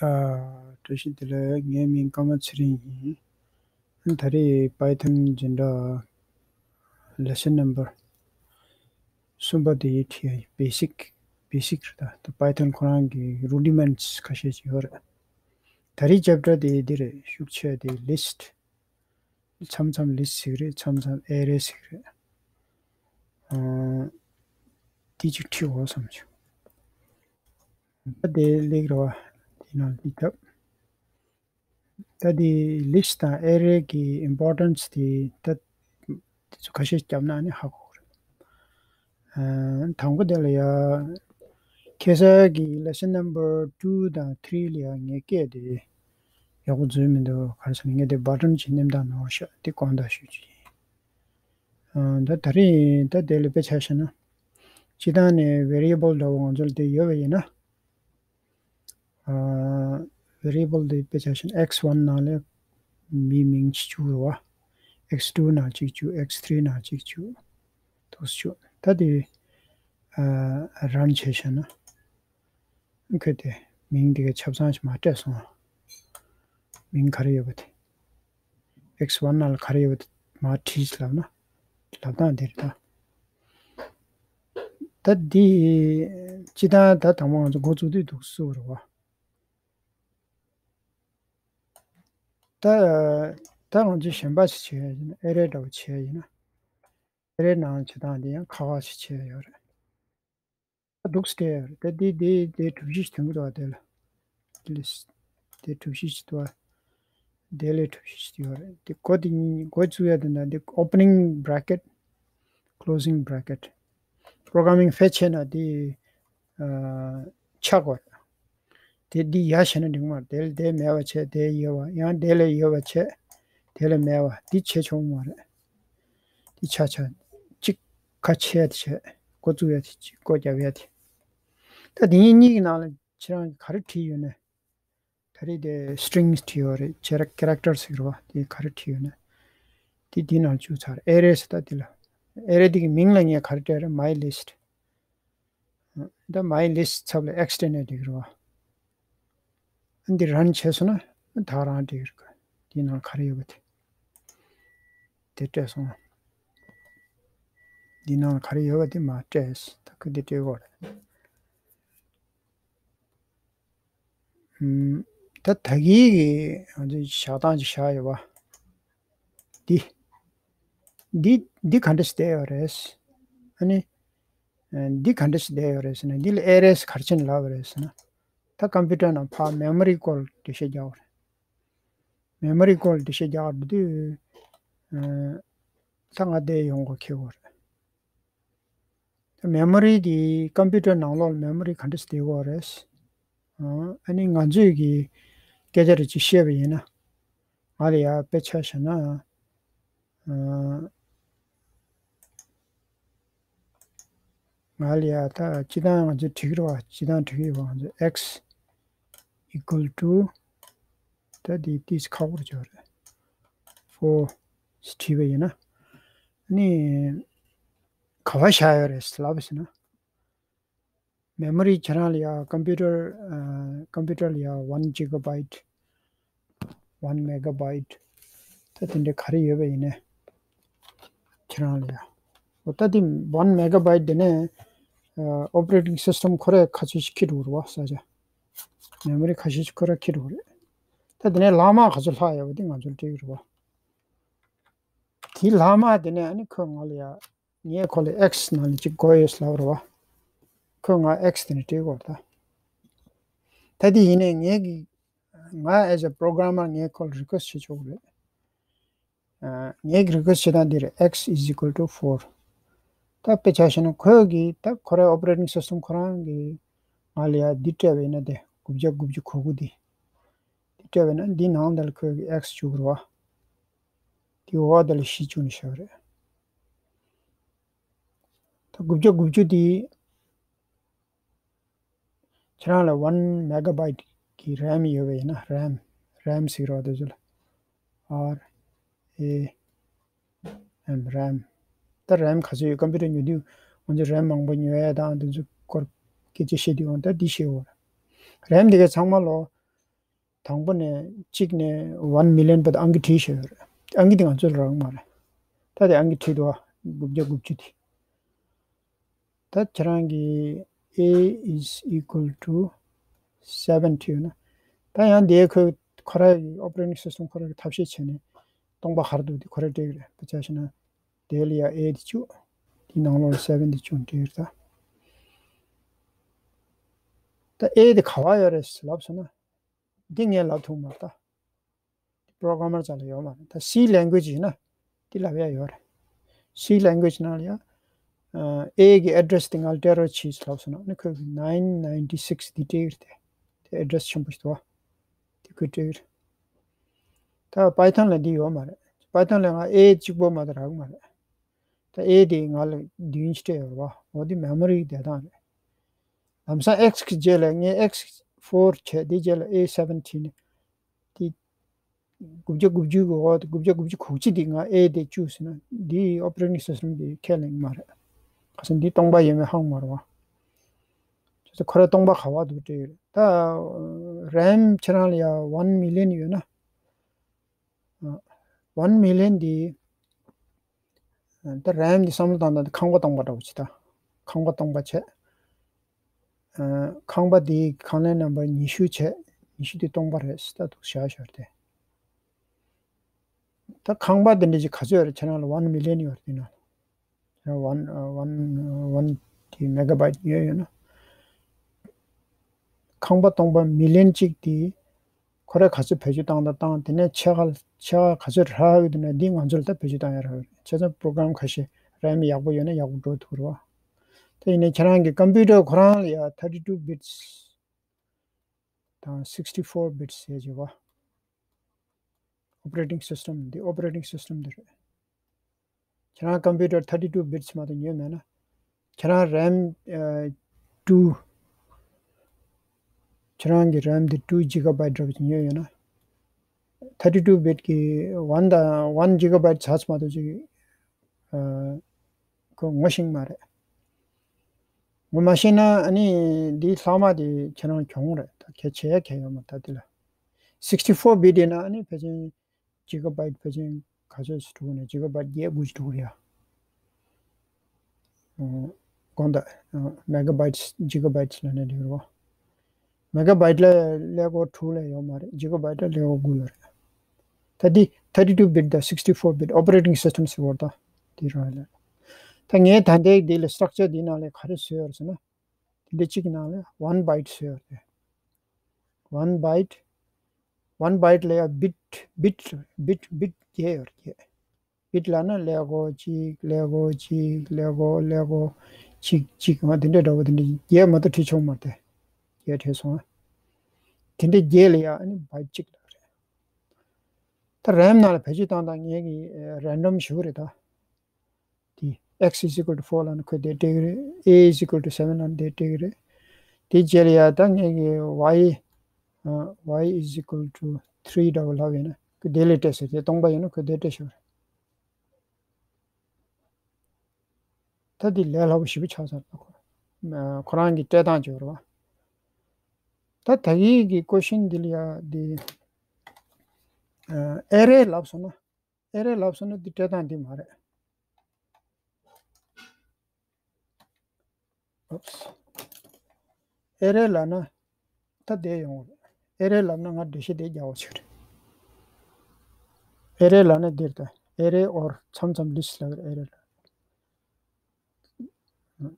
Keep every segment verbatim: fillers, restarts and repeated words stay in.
ཨ། བཀྲ་ཤིས་བདེ་ལེགས། ངའི་མིང་ཀརྨ་ཚེ་རིང་ཡིན། ད་རེས་Python འཛིན་གྲྭ་lesson number གསུམ་པ་དེ་ཡི་ཁྲིད་ཡ་ཡིན། basic basic རེད། ད་ད་Python ཁོ་རང་གི་rudiments ཁ་ཤས་ཅིག་ཡོད་རེད། ད་རེས་chapter དེ་འདི་རེད། ཤུགས་ཆེ་དེ་list མཚམས་མཚམས་list ཟེར་གི་རེད། མཚམས་མཚམས་array ཟེར་གི་རེད། ཨ། དེ་ཅིག་ཁྲིད་འོ་བསམ་བྱུང་། ད་དེ་ལེགས་རེད་བ། དེ་ནང་འདི་ཐབས། ད་དེ་list དང་array གི་importance དེ་ད་དེ་ཚོ་ཁ་ཤས་བརྒྱབ་ན་ནི་ཧ་གོ་གི་རེད། ཨ། དང་པོ་དེ་ལ་ཡ། ཁ་སང་གི་lesson number two དང་three ལ་ཡ་ངས་སྐད་དེ་ཡག་པོ་བཟོས་མི་འདུག་ག་རེ་ཟེར་ན་ངས་དེ་button གྱི་མནན་དང་ནོར་ཤག་དེ་དགོངས་དག་ཞུ་རྒྱུ་ཡིན། ཨ། ད་ད་རེས་ད་དེ་ལ་དཔེ་ཆ་བཞག་ན། སྤྱིར་བཏང་ནས་variable འདྲ་བོ་ང་ཚོ་ལ་དེ་ཡོད་པ་ཡིན་ན། ཨ། variable དེ་དཔེ་ཆ་བཞག་ན་x one ནང་ལ་མིའི་མིང་གཅིག་བཅུག་རེད་བ། x two ནང་གཅིག་བཅུག x three ནང་གཅིག་བཅུག་འདུག་སེ་བཅུག་ད་དེ། ཨ། run བྱས་བཞག་ན། ཁོས་དེ་མིང་དེ་ག་ཆ་ཚང་ཞིག་མར་སྤྲད་སོང་། མིང་ག་རེ་ཡོད་པ་དེ། x one ནང་ལ་ག་རེ་ཡོད་པ་དེ་མར་བྲིས་ལབ་ན། ལབ་སྟངས་དེ་རེད་ད། ད་འདི་སྤྱིར་བཏང་ད་དང་པོ་ང་ཚོ་འགོ་བཙུགས་དུས་འདུག་སེ་བཟོ་དགོས་རེད་བ། ད་ད་ང་ཚོས་གཞན་པ་ཞིག་བྱས་ཡིན་ན། array འདྲ་བོ་བྱས་ཡིན་ན། array ནང་བྱེད་སྟངས་འདི་ཡང་ཁག་ཁག་ཞིག་བྱས་ཡོད་རེད། ད་འདུག་སེ་བྲིས་ཡོད་རེད། ད་འདི་འདི་འདི་གྲུ་བཞི་ཞིག་ཐོན་གྱི་འདུག་བ། དེ་ལ་དེ་ལ་དེ་གྲུ་བཞི་ཞིག་འདུག་བ། དེ་ལ་གྲུ་བཞི་ཞིག་ཡོད་རེད། དེ་འགོ་དེ་གཉིས་འགོ་བཙུགས་ཡ་དེ་འདྲ། འདི་opening bracket closing bracket programming དཔེ་བྱས་ན་དེ། ཨ། ཆག་དགོས་རེད། དེ་འདི་ཡར་བྱས་ན་འགྲིག་མ་རེད། དེ་ལ་དེ་མེད་པ་བྱས། དེ་ཡོད་པ། ཡང་དེ་ལ་ཡོད་པ་བྱས། དེ་ལ་མེད་པ། འདི་བྱས་ཆོག་མ་རེད། འདི་ཆ་ཆ་གཅིག་ཁ་ཕྱེ་ཡ་དེ་བྱས། འགོ་བཙུགས་ཡ་དེ་གཅིག་སྒོ་རྒྱབ་ཡ་དེ། ད་དེ་གཉིས་གཉིས་ཀྱི་ནང་ལ་ཁྱེད་རང་གིས་ག་རེ་བྲིས་ཡོད་ན། ད་རེས་དེ་strings བྲིས་ཡོད་རེད། ཁྱེད་རང་characters ཟེར་གི་རེད་བ། དེ་ག་རེ་བྲིས་ཡོད་ན། དེ་དེ་ནང་བཅུག་ཚར། array ཟེར། ད་དེ་ལ་array དེ་གི་མིང་ལ་ངས་ག་རེ་སྤྲད་རེད། my list ད་my list ཚབ་ལ་x སྤྲད་ནས་འགྲིག་རེད་བ། ཨ། འདི་run བྱས་སོང་ན་ད་ག་རང་འགྲིག་རེད། འདི་ནང་ག་རེ་ཡོད་པ་དེ། དེ་སྤྲད་སོང་། འདི་ནང་ག་རེ་ཡོད་པ་དེ་མར་སྤྲད། ད་ཁོས་འདི་སྤྲད་དགོས་རེད། ཨུམ། ད་ད་གིན་གྱི་ང་ཚོའི་བཞག་སྟངས་ཅིག་བཞག་ཡོད་པ། འདི། འདི་འདི་ག་འདྲ་ཞིག་བསྡད་ཡོད་རེད། ཨ་ནི། ཨ། འདི་ག་འདྲ་ཞིག་བསྡད་ཡོད་རེད་ཟེར་ན། འདི་ལ་array ག་རེ་བྱས་ནས་ལབ་པ་རེད་ཟེར་ན། ད་ཀམ་པུ་ཊར་ནང་ཕར་memory སྐོར་འགྲེལ་བཤད་རྒྱག་པ་རེད། memory སྐོར་འགྲེལ་བཤད་རྒྱག་དུས། ཨ། ད་ང་འདི་ཡོང་སྒོ་འཁེལ་དགོས་རེད། memory དེ་ཀམ་པུ་ཊར་ནང་ལོགས་ལ་memory ག་འདྲ་ཞིག་བསྡད་ཡོད་རེད། ཨ། ཨ་ནི་ང་ཚོས་ཀྱི་སྐད་ཆ་རེ་ཅིག་བཤད་པ་ཡིན་ན། ང་ལ་ཡ་དཔེ་ཆ་བཞག་ན། ཨ། ང་ལ་ཡ་ད་སྤྱིར་བཏང་ང་ཚོས་བྲིས་ཀྱི་རེད་བ། སྤྱིར་བཏང་བྲིས་ཀྱི་ཡོད་པ། ང་ཚོས x equal to ད་དེ་ཏིས་ཁག་པོ་ཅིག་རེད། four བྲིས་པ་ཡིན་ན། ཨ་ནི་ག་པར་བཞག་ཡོད་རེད་ལབ་པ་ཟེར་ན། memory ཁྱེད་རང་ལ་ཡ་ཀམ་པུ་ཊར། ཨ། ཀམ་པུ་ཊར་ལ་ཡ་one gigabyte, one megabyte ད་དེ་འདྲ་ག་རེ་ཡོད་པ་ཡིན་ནའི། ཁྱེད་རང་ལ་ཡ། འོ་ད་དེ་one megabyte དེ་ནས། ཨ། operating system ཁོ་རས་ཁ་ཤས་ཤིག་འཁྱེར་འགྲོ་གི་རེད་བ། ས་ཆ། memory ཁ་ཤས་ཤིག་ཁོ་རས་འཁྱེར་འགྲོ་གི་རེད། ད་དེ་ནས་ལྷག་མ་ག་ཚོད་ལྷག་ཡོད་པ་དེ་ང་ཚོར་སྤྲད་ཀྱི་རེད་བ། དེ་ལྷག་མ་དེ་ནས་ཨ་ནི་ཁོས་ང་ལ་ཡ། ངས་ཁོ་ལ་x ནང་ལ་གཅིག་དགོས་ཡོད་ལབ་རེད་བ། ཁོས་ང་x དེ་ནས་སྤྲད་དགོས་རེད་ད། ད་དེ་ཡིན་ནའི་ངས་ཀྱི། ང་as a programmer ངས་ཁོ་ལ་request བྱེད་ཆོག་གི་རེད། ཨ། ངས་request བྱེད་སྟངས་འདི་རེད། x is equal to four ད་དཔེ་ཆ་བཞག་ན་ཁོས་ཀྱི་ད་ཁོ་རའི་operating system ཁོ་རང་གིས་ང་ལ་ཡ་འདི་སྤྲད་པ་ཡིན་ན། དེ་དགུ་བརྒྱ་དགུ་བཅུ་གོ་དགུ་འདི། འདི་སྤྲད་པ་ཡིན་ན་འདི་ནང་དེ་ལ་ཁོས་ཀྱི་x བཅུག་གི་རེད་བ། དེ་འོག་དེ་ལ་བཞི་བཅུག་ནས་བཞག་པ་རེད། ད་དགུ་བརྒྱ་དགུ་བཅུ་དེ། ཁྱེད་རང་ལ་one megabyte གི་ram ཡོད་པ་ཡིན་ན། ram ram ཟེར་རོགས། དེ་ཚོ་ལ་R A M ram ད་ram ག་ཚོད་ཡོད། ཀམ་པུ་ཊར་ཉོ་དུས་ང་ཚོ་ram མང་པོ་ཉོ་ཡ་དང་དེ་ཚོ་སྐོར་སྐད་ཆ་བཤད་དུས་འོང་ད་འདི་བཤད་འོ། ram དེ་གའི་ཚང་མ་ལོ། དང་པོ་ནས་གཅིག་ནས་ཝན་མི་ལི་ཡན་བར་དུ་ཨང་ཀི་བྲིས་བཞག་ཡོད་རེད། ཨང་ཀི་དེ་ང་ཚོ་ལ་རག་མ་རེད། ད་དེ་ཨང་ཀི་བྲིས་འདུག་བ། དགུ་བརྒྱ་དགུ་བཅུ་དེ། ད་ཁྱེད་རང་གིས A is equal to seventy ཡོད་ན། ད་ཡང་དེ་ཁོ་ཁོ་རའི་operating system ཁོ་རའི་ཐབས་ཤེས་བྱས་ནས་སྟོང་པ་ག་རེ་འདུག་དེ་ཁོ་རས་སྤྲད་ཀྱི་རེད། དཔེར་ཆ་བཞག་ན་དེ་ལ་ཡ་A དེ་བཅུག་དེ་ནང་ལོགས་ལ་seventy བཅུག་འབྲི་རེད་ད། ད་A དེ་ག་བ་ཡོད་རེད་ལབ་སོང་ན། འདི་ངས་ལབ་ཐུབ་མ་རེད་ད། པོ་རོ་གྷ་ར་མར་ཚོ་ལ་ཡོད་མ་རེད། ད་C language ཡིན་ན་འདི་ལབ་ཡ་ཡོད་རེད། C language ནང་ལ་ཡ་ཨ་A གི་address དེ་ང་ལ་སྤྲད་རོགས་གྱིས་ལབ་སོང་ན། ཨ་ནི་ཁོས་nine ninety six འདི་སྤྲད་ཀྱི་རེད་དེ། དེ་address ཆེན་པོ་ཞིག་འདུག་བ། དེ་ཁོས་སྤྲད་ཀྱི་རེད། ད་Python ལ་འདི་ཡོད་མ་རེད། Python ལ་ང་A གཅིག་པོ་མ་གཏོགས་རག་གི་མ་རེད། ད་A དེ་ང་ལ་བདུན་ཅིག་སྤྲད་ཡོད་རེད་བ། འོ་དེ་memory གི་བསྡད་སྟངས་རེད། ལམ་སང་X གི་རྗེས་ལ་ངས་X four བྱས། དེ་རྗེས་ལ A seventeen དེ་དགུ་བརྒྱ་དགུ་བཅུ་གི་འོག་དེ་དགུ་བརྒྱ་དགུ་བཅུ་གོ་གཅིག་དེ་ང་A དེ་བཅུག་ཟེར་ན་འདི་operating system གིས་ཁས་ལེན་གྱི་མ་རེད། ག་ས་འདི་སྟོང་པ་ཡིན་མིན་ཧ་གོ་མ་རེད་བ། བྱས་ཙང་ཁོ་ར་སྟོང་པ་ག་བ་འདུག་སྤྲད་ཡོད་རེད། ད་RAM ཁྱེད་རང་ལ་ཡ་one million ཡོད་ན། ཨ། one million འདི། ཨ། ད་RAM འདི་བསམ་བློ་བཏང་ན་འདི་ཁང་པ་སྟོང་པ་འདྲ་བོ་ཅིག་ད། ཁང་པ་སྟོང་པ་བྱས། ཨ། ཁང་པ་འདིའི་ཁང་ལན་ནམ་བར་ཉི་ཤུ་བྱས། ཉི་ཤུ་འདི་སྟོང་པ་རེད་ཟེར་ད་འདུག་བཞག་ཞོར་དེ། ད་ཁང་པ་འདི་འདྲ་ཅིག་ག་ཚོད་ཡོད་རེད། ཁྱེད་རང་ལ་one million ཡོད་རེད་འདི་ན། one one one དེ་megabyte ཡོད་ཡོད་ན། ཁང་པ་སྟོང་པ་million གཅིག་དེ་ཁོ་རས་ག་ཚོད་བེད་སྤྱོད་བཏང་དང་བཏང་། དེ་ནས་ཕྱེད་ཀ་ཕྱེད་ཀ་ག་ཚོད་རག་ཡོད་དེ་ན་འདི་ང་ཚོ་ལ་ད་བེད་སྤྱོད་བཏང་ཡ་རག་ཡོད་རེད། བྱས་ཙང་program ཁ་ཤས་RAM ཡག་པོ་ཡོད་ན་ཡག་པོ་འགྲོ་ཐུབ་རེད་བ། ད་ཡིན་ནའི་ཁྱེད་རང་གི་computer ཁོ་རང་ལ་ཡ་thirty two bits དང་sixty four bits ཟེར་གྱི་བ། operating system འདི་operating system འདི་རེད། ཁྱེད་རང་computer thirty two bits མ་གཏོགས་ཉོས་མེད་ན། ཁྱེད་རང་RAM ཨ་two ཁྱེད་རང་གི་RAM འདི་two gigabyte འདྲ་བོ་ཅིག་ཉོས་ཡོད་ན། thirty two bit གི་one དང་one gigabyte ཚར་མ་གཏོགས་ཅིག་ཨ་ཁོ་ངོ་ཤེས་མ་རེད། ངོ་མ་ཤེས་ན་ཨ་ནི་འདི་ལྷག་མ་དེ་ཁྱེད་རང་གྱོང་རེད། ད་གལ་ཆེ་ཡ་གལ་ཡོད་མ་རེད། ད་འདི་ལ་sixty four bit ཡིན་ན་ཨ་ནི་ཕལ་ཆེར་gigabyte ཕལ་ཆེར་ག་ཚོད་ཞིག་འགྲོ་གི་ན། gigabyte བརྒྱད་དགུ་ཞིག་འགྲོ་གི་རེད་ཡ། ཨོ། དགོངས་དག་ཨ། megabytes gigabytes ལབ་ན་འགྲིག་རེད་བ། megabyte ལ་ཀླད་ཀོར་དྲུག་ལས་ཡོད་མ་རེད། gigabyte ལ་ཀླད་ཀོར་དགུ་ལ་རེད། ད་འདི་thirty two bit དང་sixty four bit operating system ཟེར་བ་ད་འདི་རང་ལ། ད་ངས་ད་ལྟའི་འདི་ལ་structure འདི་ནང་ལ་ག་རེ་བཟོས་ཡོད་ཟེར་ན། འདི་གཅིག་གི་ནང་ལ་one byte བཟོས་ཡོད་རེད། one byte one byte ལ་ཡ་bit bit bit bit བརྒྱད་ཡོད་རེད། བརྒྱད། bit ལབ་ན་ཀླད་ཀོར་གཅིག་ཀླད་ཀོར་གཅིག་ཀླད་ཀོར་ཀླད་ཀོར་གཅིག་གཅིག་ང་དེ་འདྲ་འདྲ་བོ་དེ་འདྲ་བརྒྱད་མ་གཏོགས་བྲིས་ཆོག་མ་རེད་དེ། བརྒྱད་བྲིས་སོང་ཨ། དེ་འདྲ་བརྒྱད་ལ་ཡ་ཨ་ནི་byte གཅིག་ལབ་རེད། ད་RAM ནང་ལ་བེད་སྤྱོད་བཏང་སྟངས་ངས་ཀྱི་ཨ་random ཞུ་གི་རེད་ད། དེ་x is equal to four ལབ་ན་ཁོས་དེ་སྤྲད་ཀྱི་རེད། a is equal to seven ལབ་ན་དེ་སྤྲད་ཀྱི་རེད། དེ་རྗེས་ལ་ཡ་ད་ངས་ཀྱི་y ཨ་y is equal to three འདྲ་བོ་ལབ་ཡོད་ན་ཁོས་དེ་ལས་སྤྲད་ཟེར། དེ་སྟོང་པ་ཡིན་ན་ཁོས་དེ་སྤྲད་ཤོག་རེད། ད་འདི་ལས་སླ་པོ་ཞེ་པོ་ཆགས་ཚར་ལ་ཁོ། ཁོ་རང་གི་སྤྲད་སྟངས་བྱས་པ་རེད་བ། ད་ད་གིན་གྱི་question འདི་ལ་ཡ་འདི་ཨ་array ལབ་སོང་ན། array ལབ་སོང་ན་འདི་སྤྲད་སྟངས་འདི་མ་རེད། oops array ལབ་ན་ད་བསྡད་ཡོང་གི་རེད། array ལབ་ན་ང་འགྲེལ་བཤད་དེ་རྒྱག་པ་ཞིག་རེད། array ལབ་ན་འདིར་ད་array or མཚམས་མཚམས་list ལབ་ཀྱི་རེད། array ལབ་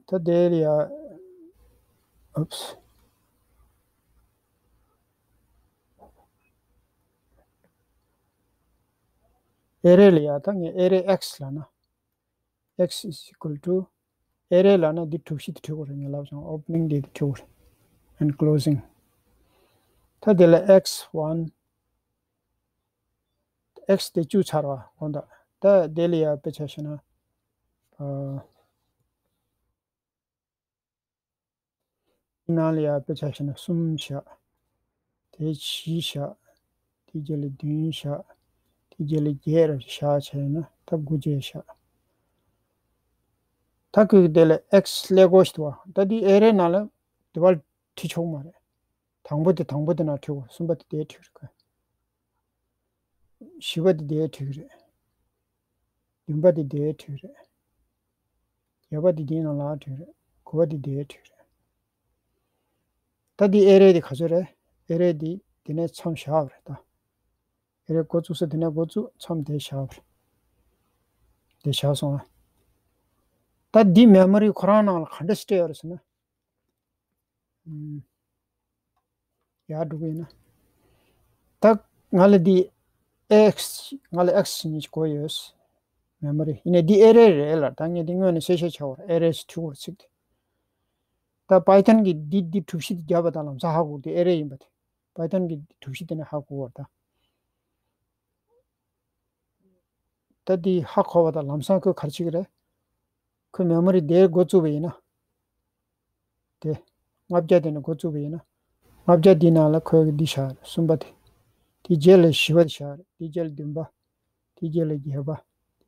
ད་དེ་ལ་ཡ། oops array ལ་ཡ་ད་ངས་array x ལབ་ན། x is equal to array ལབ་ན་འདི་གྲུ་བཞི་དེ་འབྲི་དགོས་རེད། ངས་ལབ་བྱུང་opening འདི་འབྲི་དགོས་རེད། and closing ད་དེ་ལ་x one x དེ་བཅུ་ཚར་བ་གོ་ད། ད་དེ་ལ་ཡ་དཔེ་ཆ་བཞག་ན། ཨ། དེ་ནང་ལ་ཡ་དཔེ་ཆ་བཞག་ན་གསུམ་བཞག་དེ་བཞི་བཞག་དེ་རྗེས་ལ་བདུན་བཞག་དེ་རྗེས་ལ་བརྒྱད་ར་བཞག་བྱས་ན་ད་དགུ་བརྒྱ་བཞག་ད་ཁོས་དེ་ལ་x ཀླད་ཀོར་ཞིག་འདུག་བ། ད་དེ་array ནང་ལ་དེ་བར་བྲིས་ཆོག་མ་རེད། དང་པོ་དེ་དང་པོ་དེ་ནང་བྲིས་དགོས། གསུམ་པ་དེ་དེར་བྲིས་དགོས། བཞི་པ་དེ་དེར་བྲིས་རེད། བདུན་པ་དེ་དེར་བྲིས་རེད། བརྒྱད་པ་དེ་དེའི་ནང་ལ་བྲིས་རེད། དགུ་པ་དེ་དེར་བྲིས་རེད། ད་འདི་ཨེ་རེ་དེ་ག་ཚོད་རེད། ཨེ་རེ་དེ་དེ་ནས་མཚམས་བཞག་པ་རེད་ད། ཨེ་རེ་འགོ་བཙུགས་ས་དེ་ནས་འགོ་བཙུགས། མཚམས་དེ་བཞག་པ་རེད། དེ་བཞག་སོང་ང་། ད་འདི་མེ་མོ་རི་ཁོ་རང་ནང་ལ་ག་འདྲ་སྤྲད་ཡོད་རེད་ཟེར་ན། ཨུམ། ཡར་འགྲོ་གི་ཡིན་ན། ད་ང་ལ་འདི་ཨེགས། ང་ལ་ཨེགས་ཞིག་གཉིས་ཤིག་དགོས་ཡོད། མེ་མོ་རི་ཡིན་ནའི་འདི་ཨེ་རེ་རེད་ལ། ད་ངས་འདི་སྔོན་ནས་གསལ་བཤད་བྱས་པ་རེད། ཨེ་རེ་ཞིག་བྲིས་དགོས་རེད་ཚིག་དེ། ད་པའི་ཐན་གྱི་འདི་འདི་གྲུ་བཞི་འདི་བརྒྱབ་པ་དང་ལམ་སང་ཧ་གོ་གི་འདི་ཨེ་རེ་ཡིན་པ་དེ། པའི་ཐན་གྱི་གྲུ་བཞི་དེ་ནས་ཧ་གོ་བར་ད། ད་འདི་ཧ་གོ་བ་དང་ལམ་སང་ཁོས་ག་རེ་བྱེད་ཀྱི་རེད། ཁོས་མེ་མོ་རི་དེ་འགོ་བཙུགས་པ་ཡིན་ན། དེ། ལྔ་བརྒྱ་དེ་ནས་འགོ་བཙུགས་པ་ཡིན་ན། ལྔ་བརྒྱ་འདི་ནང་ལ་ཁོས་འདི་བཞག་རེད། གསུམ་པ་དེ། དེ་རྗེས་ལ་བཞི་པ་དེ་བཞག་རེད། དེ་རྗེས་ལ་བདུན་པ། དེ་རྗེས་ལ་བརྒྱད་པ། དེ་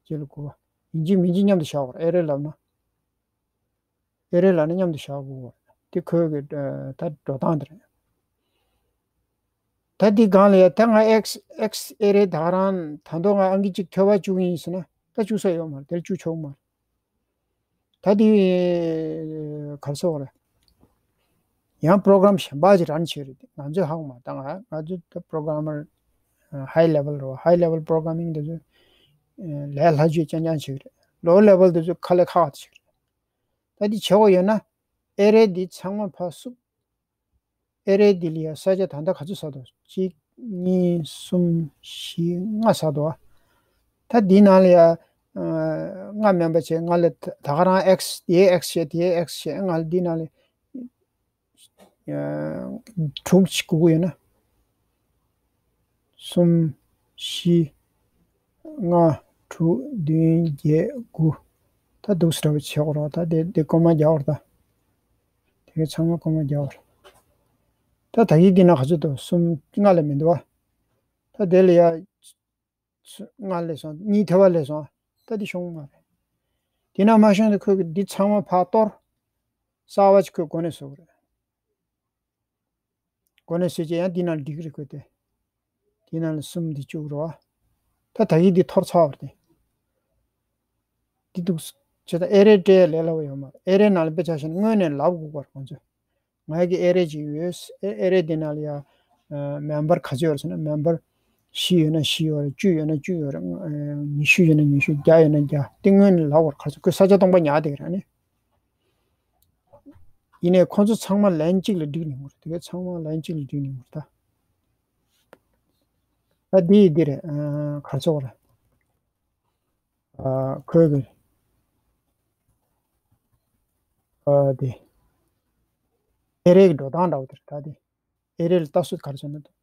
རྗེས་ལ་དགུ་པ། ཡིན་གཅིག་མིན་གཅིག་མཉམ་དུ་བཞག་དགོས་རེད། ཨེ་རེ་ལབ་ན། ཨེ་རེ་ལབ་ན་མཉམ་དུ་བཞག་དགོས་རེད། དེ་ཁོས་གི་ད་འགྲོ་སྟངས་དེ་རེད། ད་འདི་སྒང་ལ་ཡ་ད་ང་ཨེགས་ཨེགས་ཨེ་རེ་ད་ག་རང་ད་དུང་ང་ཨང་ཀི་གཅིག་ཐོལ་པ་བཅུག་གི་ཡིན་ཟེར་ན་ད་བཅུག་ས་ཡོད་མ་རེད། དེར་བཅུག་ཆོག་མ་རེད། ད་འདི་ག་རེ་ཟེར་དགོས་རེད། ཡང་པོ་རོ་གྷ་རམ་གཞན་པ་ཅིག་རན་བྱེད་རེད། ང་ཚོས་ཧ་གོ་མ་རེད། ད་ང་ང་ཚོ་ད་པོ་རོ་གྷ་ར་མར་ཧའི་ལེ་ཝལ་རེད་བ། ཧའི་ལེ་ཝལ་པོ་རོ་གྷ་ར་མིང་དེ་ཚོ་ལས་སླ་བཅོས་རྐྱང་རྐྱང་བྱེད་རེད། ལོ་ཝར་ལེ་ཝལ་དེ་ཚོ་དཀའ་ལས་ཁག་ཁག་བྱེད་རེད། ད་འདི་བྱེད་དགོས་ཡོད་ན་ཨེ་རེ་འདི་ཚང་མ་ཕར་བསུབ། ཨེ་རེ་འདི་ལ་ཡ་ས་ཆ་ད་ལྟ་ག་ཚོད་ཟ་འདུག་གཅིག་གཉིས། གསུམ། བཞི། ལྔ་ཟ་འདུག་ད་འདི་ནང་ལ་ཡ་ལྔ་མིན་པ་བྱས། ང་ལ་ད་ག་རང་ཨེགས། དེའི་ཨེགས་བྱས། དེའི་ཨེགས་བྱས། ང་ལ་འདི་ནང་ལ་དྲུག་ཅིག་དགོས་ཀྱི་ཡོད་ན། གསུམ། བཞི། ལྔ། དྲུག་བདུན། བརྒྱད། དགུ། ད་འདུག་སེ་འདྲ་བོ་བྱེད་དགོས་རེད། ད་དེ་དེ་ཀོ་མ་རྒྱག་དགོས་རེད། ད་དེ་གའི་ཚང་མ་ཀོ་མ་རྒྱག་དགོས་རེད། ད་ད་གིན་འདི་ན་ག་ཚོད་འདུག་གསུམ། ལྔ་ལས་མི་འདུག་བ། ད་དེ་ལ་ཡ་ལྔ་ལས་སོང་། གཉིས་ཐོལ་པ་ལས་སོང་། ད་འདི་ཤོང་མ་རེད། དེ་ན་མ་ཤོང་དུས་ཁོས་གི་འདི་ཚང་མ་ཕར་གཏོར། གསར་པ་ཅིག་ཁོས་འགོ་ནས་བཟོ་དགོས་རེད། འགོ་ནས་བཟོས་བྱས་ཡང་འདི་ནང་ལ་སྒྲིག་རེད་ཁོས་དེ། འདི་ནང་ལ་གསུམ་འདི་བཅུག་རོགས། ད་ད་གིན་འདི་འཐོར་ཚར་བ་རེད། འདི་འདུག་བྱས་ད་ཨེ་རེ་སྤྲད་ལས་སླ་པོ་ཡོད་མ་རེད། ཨེ་རེ་ནང་ལ་དཔེ་ཆ་བཞག་ན་སྔོན་ནས་ལབ་དགོས་པ་རེད་ཁོང་ཚོས། ང་གི་ཨེ་རེ་ཅིག་ཡོད། ཨེ་ཨེ་རེ་དེ་ནང་ལ་ཡ་མེམ་བར་ག་ཚོད་ཡོད་རེད་ཟེར་ན། མེམ་བར་བཞི་ཡོད་ན་བཞི་ཡོད་རེད། བཅུ་ཡོད་ན་བཅུ་ཡོད་རེད། ཉི་ཤུ་ཡོད་ན་ཉི་ཤུ། བརྒྱ་ཡོད་ན་བརྒྱ། དེ་སྔོན་ནས་ལབ་དགོས་རེད། ག་ཚོད་ཁོས་ས་ཆ་སྟོང་པ་ཉར་བསྡད་ཀྱི་རེད་ཨ་ནི། ཡིན་ནའི་ཁོང་ཚོ་ཚང་མ་ལན་གཅིག་ལ་སྒྲིག་ནས་ཡོང་གི་རེད། དེ་གའི་ཚང་མ་ལན་གཅིག་ལ་སྒྲིག་ནས་ཡོང་གི་རེད་ད། ད་འདི་ཡི་འདི་རེད། ཨ། ག་རེ་ཟེར་དགོས་རེད། ཨ། ཁོས་གི། ཨ། དེ། ཨེ་རེ་གི་འགྲོ་སྟངས་འདྲ་བོ་དེ་རེད་ད་དེ། ཨེ་རེ་ལ་ལྟ་ཚུལ་ག་རེ་བྱས་ན་འདུག་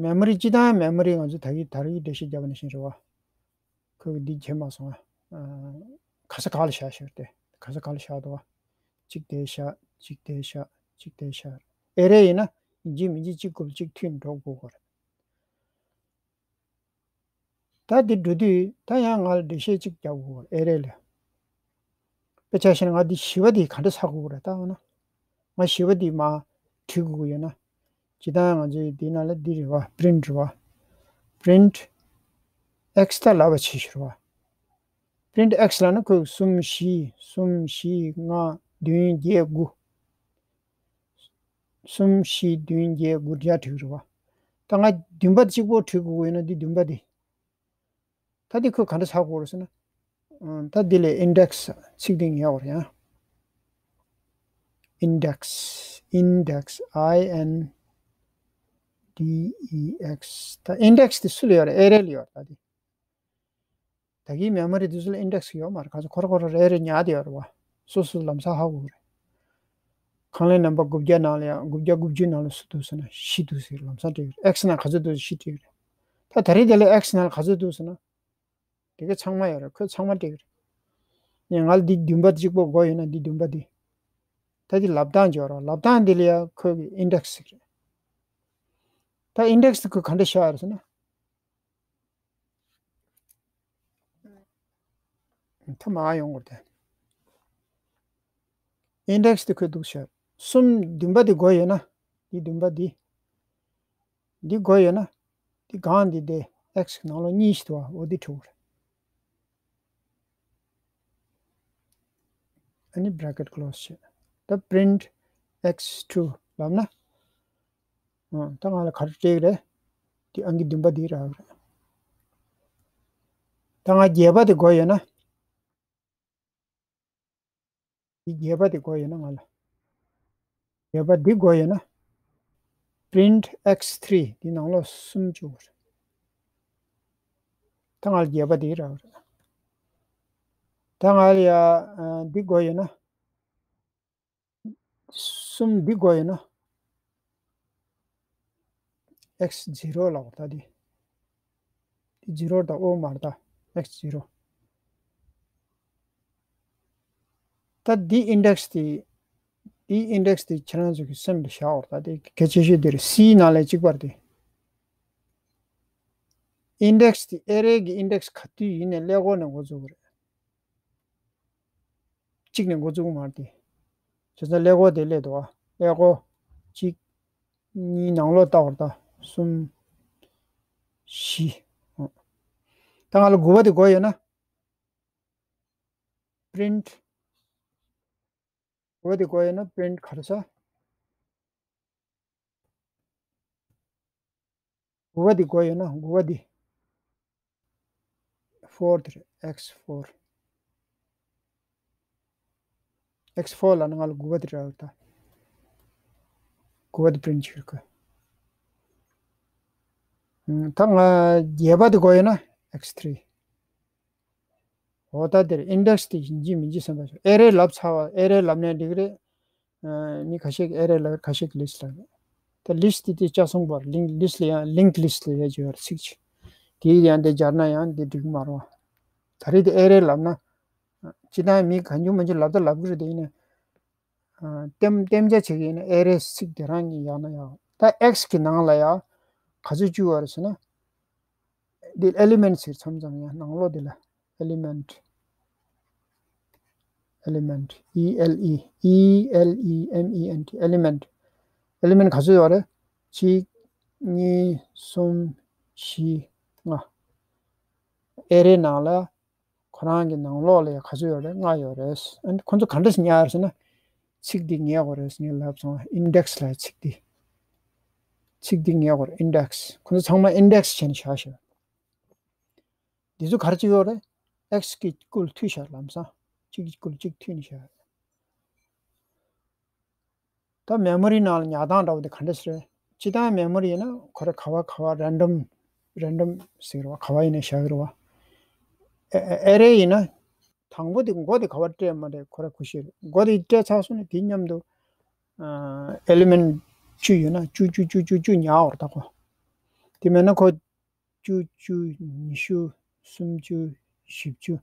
མེ་མོ་རི་སྤྱིར་བཏང་མེ་མོ་རི་ང་ཚོ་ད་གིན་ད་རེས་འགྲེལ་བཤད་བརྒྱབ་པ་ནང་བཞིན་རེད་བ། ཁོས་འདི་བྱས་མ་སོང་ང་། ག་ས་ག་ལ་བཞག་ཤོག་དེ། ག་ས་ག་ལ་བཞག་འདུག་བ། གཅིག་དེ་བཞག་གཅིག་དེ་བཞག་གཅིག་དེ་བཞག་ཨེ་རེ་ཡིན་ན་ཡིན་གཅིག་མིན་གཅིག་གཅིག་དགོས་གཅིག་མཐུད་འགྲོ་དགོས་ཀྱི་རེད། ད་འདི་འགྲོ་དུས་ད་ཡང་ང་ལ་འགྲེལ་བཤད་ཅིག་རྒྱབ་དགོས་ཨེ་རེ་ལ། དཔེ་ཆ་བཞག་ན་ང་འདི་བཞི་པ་འདི་ག་འདྲ་ཚར་དགོས་རེད་ད་འོ་ན། ང་བཞི་པ་འདི་མར་བྲིས་དགོས་ཀྱི་ཡོད་ན། ཇི་ལྟར་ང་ཚོའི་འདི་ནང་ལ་འདི་རེད་བ། པི་རིན་ཊི་རེད་བ། པི་རིན་ཊི་ཨེགས་ད་ལབ་པ་བྱེད་ཤོར་བ། པི་རིན་ཊི་ཨེགས་ལབ་ན་ཁོས་གསུམ་བཞི། གསུམ་བཞི། ལྔ། བདུན། བརྒྱད། དགུ། གསུམ་བཞི་བདུན་བརྒྱད་དགུ་བརྒྱ་བྲིས་རེད་བ། ད་ང་བདུན་པ་གཅིག་པོ་བྲིས་དགོས་ཀྱི་ཡོད་ན་འདི་བདུན་པ་འདི། ད་འདི་ཁོས་ག་འདྲ་ཚར་དགོས་རེད་ཟེར་ན། ཨ། ད་འདི་ལ་ཨིན་ཌེག་སི་ཚིག་འདི་ངེས་པ་རེད་ཡ། ཨིན་ཌེག་སི། ཨིན་ཌེག་སི། ཨའི་ཨེན་ཌི་ཨི་ཨེགས། ད་ཨིན་ཌེག་སི་དེ་སུ་ལ་ཡོད་རེད། ཨེ་རེ་ལ་ཡོད་རེད་ད་འདི། ད་གིན་མེ་མོ་རི་དེ་ཚོ་ལ་ཨིན་ཌེག་སི་ཡོད་མ་རེད། ག་ཚོད་ཁོ་ར་ཁོ་ར་རེ་རེ་ཉར་བསྡད་ཡོད་རེད་བ། སོ་སོ་ལམ་སང་ཧ་གོ་གི་རེད། ཁང་གླའི་ནམ་པར་དགུ་བརྒྱ་ནང་ལ་ཡང་དགུ་བརྒྱ་དགུ་བཅུ་ནང་ལ་སུ་འདུག་ཟེར་ན་བཞི་འདུག་ཟེར། ལམ་སང་སྤྲད་ཡོད་རེད། ཨེགས་སི་ནང་ག་ཚོད་འདུག་ཟེར་བཞི་སྤྲད་ཡོད་རེད། ད་ད་རེས་དེ་ལ་ཨེགས་སི་ནང་ལ་ག་ཚོད་འདུག་ཟེར་ན། དེ་ག་ཚང་མ་ཡོད་རེད། ཁོས་ཚང་མ་སྤྲད་ཀྱི་རེད། ངས་ང་ལ་འདི་བདུན་པ་གཅིག་པོ་དགོས་ཡོད་ན་འདི་བདུན་པ་འདི། ད་འདི་ལབ་སྟངས་ཅིག་ཡོད་རེད། ལབ་སྟངས་འདི་ལ་ཡང་ཁོས་ཀྱི་ཨིན་ཌེག་སི་ཟེར་གྱི་རེད། ད་ཨིན་ཌེག་སི་དེ་ཁོས་ག་འདྲ་བཞག་ཡོད་རེད་ཟེར་ན། ད་མར་ཡོང་དགོས་རེད་དེ། index་དེ་ཁོས་འདུག་ཤར། གསུམ་བདུན་པ་དེ་དགོས་ཡོད་ན། འདི་བདུན་པ་འདི། འདི་དགོས་ཡོད་ན། འདི་གང་འདི་དེ་x་གི་ནང་ལོགས་གཉིས་ཤིག་འདུག་བ། འོ་འདི་འཁྲུག་རེད། ཨ་ནི་bracket close་བྱས། ད་print x two་ལབ་ན། ཨ་ད་ང་ལ་ག་རེ་སྤྲད་ཀྱི་རེད། འདི་ཨང་ཀི་བདུན་པ་འདི་རག་གི་རེད། ད་ང་བརྒྱད་པ་དེ་དགོས་ཡོད་ན། འདི་བརྒྱད་པ་དེ་དགོས་ཡོད་ན་ང་ལ། བརྒྱད་པ་འདི་དགོས་ཡོད་ན། print x three་འདི་ནང་ལོགས་གསུམ་བཅུག་རེད། ད་ང་ལ་བརྒྱད་པ་འདི་རག་རེད། ད་ང་ལ་ཡ་ཨ་འདི་དགོས་ཡོད་ན། གསུམ་འདི་དགོས་ཡོད་ན། x zero་ལབ་ད་འདི། འདི་zero་ད་ཨོ་མར་ད་x zero། ད་འདི་index་དེ། འདི་index་དེ་ཁྱེད་རང་ཚོ་གི་སེམས་ལ་བཞག་འོར་ད་དེ་གལ་ཆེ་ཤོས་དེ་རེད། C་ནང་ལས་གཅིག་པར་དེ། index་དེ་array་གི་index་ག་དུས་ཡིན་ནའི་ཀླད་ཀོར་ནས་འགོ་བཙུགས་པ་རེད། གཅིག་ནས་འགོ་བཙུགས་མར་དེ། བྱས་ཙང་ཀླད་ཀོར་དེ་སླེབས་འདུག་ཨ། ཀླད་ཀོར་གཅིག་གཉིས་ནང་ལོགས་ལྟ་བར་ལྟ། གསུམ། བཞི། ད་ང་ལ་དགུ་པ་དེ་དགོས་ཡོད་ན། print། དགུ་པ་དེ་དགོས་ཡོད་ན་print་ག་རེ་ཟ། དགུ་པ་དེ་དགོས་ཡོད་ན་དགུ་པ་དེ། four་དེ་རེད། x four། x four་ལབ་ན་ང་ལ་དགུ་པ་དེ་རག་ད། དགུ་པ་དེ་print་བྱེད་དགོས། ད་ང་བརྒྱད་པ་དེ་དགོས་ཡོད་ན་x three། འོ་ད་དེར་index་དེ་ཡིན་གཅིག་མིན་གཅིག་བསམ་པ་ཞིག array་ལབ་ཚར་བ། array་ལབ་ནས་འགྲིག་རེད། ཨ་མི་ཁ་ཤས་ཀྱིས་array་ལབ་རེད། ཁ་ཤས་ཀྱིས་list་ལབ་རེད། ད་list་དེ་དེ་ཆ་ཚང་པར་link list་ལ་ཡང་linked list་ལ་ཡང་བརྗོད་པར་ཚིག་ཅིག་དེའི་ཡང་དེ་སྦྱར་ན་ཡང་དེ་འགྲིག་མ་རེད་བ། ད་རེས་དེ་array་ལབ་ན། སྤྱིར་བཏང་མི་གང་བྱུང་མང་བྱུང་ལབ་ད་ལབ་གི་རེད། དེ་ཡིན་ན། ཨ་གཏན་གཏན་འཇགས་བྱེད་ཀྱི་ཡིན་ན་array་ཚིག་དེ་རང་གཉིས་ཡག་ན་ཡག་ད་x་གི་ནང་ལ་ཡང་ག་ཚོད་བཅུག་པ་རེད་ཟེར་ན། འདི་element་ཟེར་མཚམས་མཚམས་ཡང་ནང་ལོགས་འདི་ལ་element element e l e e l e m e n t element element་ག་ཚོད་ཡོད་རེད། གཅིག་གཉིས། གསུམ། བཞི། ལྔ། array་ནང་ལ་ཁོ་རང་གི་ནང་ལོགས་ལ་ཡང་ག་ཚོད་ཡོད་རེད། ལྔ་ཡོད་རེད། ཨ་ནི་ཁོ་ཚོ་ག་འདྲ་ཞིག་ཉར་ཟེར་ན། ཚིག་འདི་ཉར་དགོས་རེད། ངས་ལབ་སོང་index་ལ་ཚིག་འདི། ཚིག་འདི་ཉར་དགོས་རེད། index་ཁོ་ཚོ་ཚང་མ་index་བྱས་ནས་བཞག་ཤག་འདི་ཚོ་ག་རེ་བྱེད་ཀྱི་ཡོད་རེད། x་གི་སྐུལ་མཐུད་བཞག་ལམ་སང་། གཅིག་གི་སྐུལ་གཅིག་མཐུད་ནས་བཞག་ད་memory་ནང་ལ་ཉར་སྟངས་འདྲ་བོ་དེ་ག་འདྲ་ཞིག་རེད། སྤྱིར་བཏང་memory་ཡིན་ན་ཁོ་རེ་ག་བ་ག་བ་random random་ཟེར་བ་ག་བ་ཡིན་ན་བཞག་གི་རེད་བ། array་ཡིན་ན་དང་པོ་དེ་མགོ་དེ་ག་བ་སྤྲད་མ་སྤྲད་ཁོ་རེ་གོ་ཤེས་རེད། མགོ་དེ་སྤྲད་ཚར་སོང་ན་དེ་མཉམ་དུ་element་བཅུ་ཡོད་ན་བཅུ་བཅུ་བཅུ་བཅུ་བཅུ་ཉར་བར་ད་གོ། དེ་མེད་ན་ཁོ་བཅུ་བཅུ། ཉི་ཤུ། སུམ་ཅུ། བཞི་བཅུ།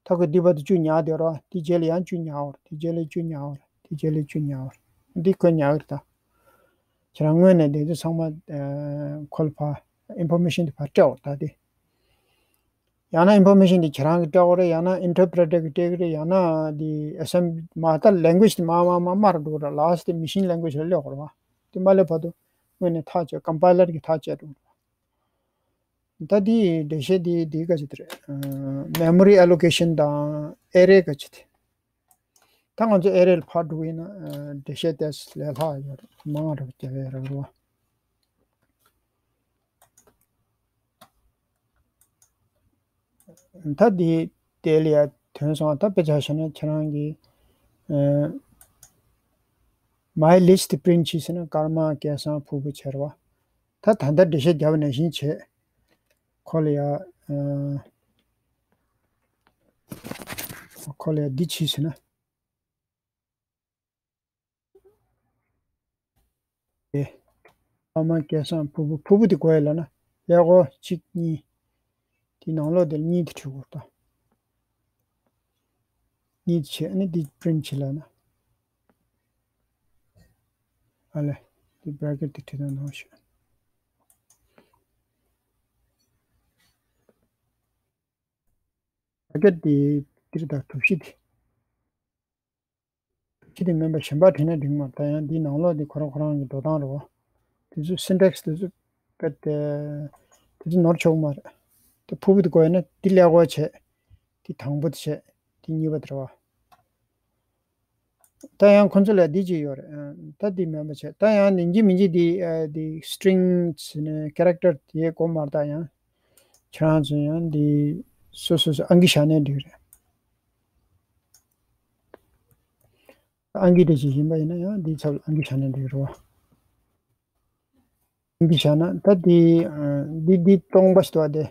ད་ཁོས་འདི་བར་དུ་བཅུ་ཉར་བསྡད་རོགས། དེ་རྗེས་ལ་ཡང་བཅུ་ཉར་བར། དེ་རྗེས་ལ་བཅུ་ཉར་བར། དེ་རྗེས་ལ་བཅུ་ཉར་བར། འདི་ཁོས་ཉར་གི་རེད་ད། ཁྱེད་རང་དངོས་གནས་དེ་ཚོ་ཚང་མ་ཁོ་ལ་ཕར་information་དེ་ཕར་སྤྲད་འོར་ད་དེ། ཡང་ན་information་དེ་ཁྱེད་རང་གིས་སྤྲད་འོར་རེད། ཡང་ན་interpreter་གིས་སྤྲད་གི་རེད། ཡང་ན་དེ་assembly་མ་ད་language་དེ་མ་མ་མ་མར་འགྲོ་ར་last་དེ་machine language་ལ་སླེབས་འོར་བ། དེ་མ་སླེབས་བར་དུ་དངོས་གནས་ཐག་བཅད་compiler་གིས་ཐག་བཅད་འགྲོ་ར། ད་འདི་འགྲེལ་བཤད་འདི་འདི་ག་ཅི་དེ་རེད། memory allocation་དང་array་ག་ཅི་དེ། ད་ང་ཚོ་array་ལ་ཕར་འགྲོ་གི་ཡིན་ན་འགྲེལ་བཤད་ཏོག་ཙམ་ལས་སླ་ཡོད་རེད། མང་རབས་རྒྱབ་ཡས་རེད་བ། ད་འདི་དེ་ལ་ཡ་ཐོན་སོང་། ད་དཔེ་ཆ་བཞག་ན་ཁྱེད་རང་གི་my list་print་བྱས་ཟེར་ན་ཀརྨ་སྐལ་བཟང་ཕུར་བུ་བྱས་རེད་བ། ད་ད་ལྟ་འགྲེལ་བཤད་བརྒྱབ་པ་ནང་བཞིན་བྱས། ཁོ་ལ་ཡ། ཁོ་ལ་ཡ་འདི་བྱས་ཟེར་ན། ཨེ། ཀརྨ་སྐལ་བཟང་ཕུར་བུ། ཕུར་བུ་དེ་དགོས་ཡ་ལ་ན། ཀླད་ཀོར་གཅིག་གཉིས། དེ་ནང་ལོགས་དེ་ལ་གཉིས་དེ་བྲིས་དགོས་ད། གཉིས་དེ་བྱས་ནས་དེ་print་བྱེད་ལ་ན། ཨ་ལས། དེ་bracket་དེ་བྲིས་དང་ནང་ཞུ། bracket་དེ་དེར་ད་ཐུབ་ཤི་དེ། ཁྱི་དེ་མིན་པ་གཞན་པ་བྲིས་ན་འགྲིག་མ་རེད། ད་ཡང་འདིའི་ནང་ལོགས་འདི་ཁོ་རང་ཁོ་རང་གི་འགྲོ་སྟངས་རེད་བ། དེ་ཚོ་སིན་ཊེག་སི་དེ་ཚོ་དཔེ་དེ་དེ་ཚོ་ནོར་ཆོག་མ་རེད། དེ་ཕུར་བུ་དེ་དགོས་ཡོད་ན་འདི་ཀླད་ཀོར་བྱས། འདི་དང་པོ་དེ་བྱས། འདི་གཉིས་པ་དེ་རེད་བ། ད་ཡང་ཁོ་ཚོ་ལ་འདི་གཅིག་ཡོད་རེད། ཨ། ད་འདི་མེད་པ་བྱས། ད་ཡང་ཡིན་གཅིག་མིན་གཅིག་འདི། ཨ། འདི་སི་ཊི་རིང་ཟེར་ནས་ཀེ་རེག་ཊར་དེ་དགོས་མ་རེད། ད་ཡང་ཁྱེད་རང་ཚོ་ཡང་འདི་སོ་སོ་སོ་ཨང་ཀི་བཞག་ནའི་འགྲིག་རེད། ཨང་ཀི་དེ་ཅིག་ཡིན་པ་ཡིན་ན་ཡང་འདིའི་ཚབ་ལ་ཨང་ཀི་བཞག་ནའི་འགྲིག་རེད་བ། ཨང་ཀི་བཞག་ན་ད་འདི། ཨ། འདི་འདི་སྟོང་པ་ཞིག་འདུག་བ། དེ་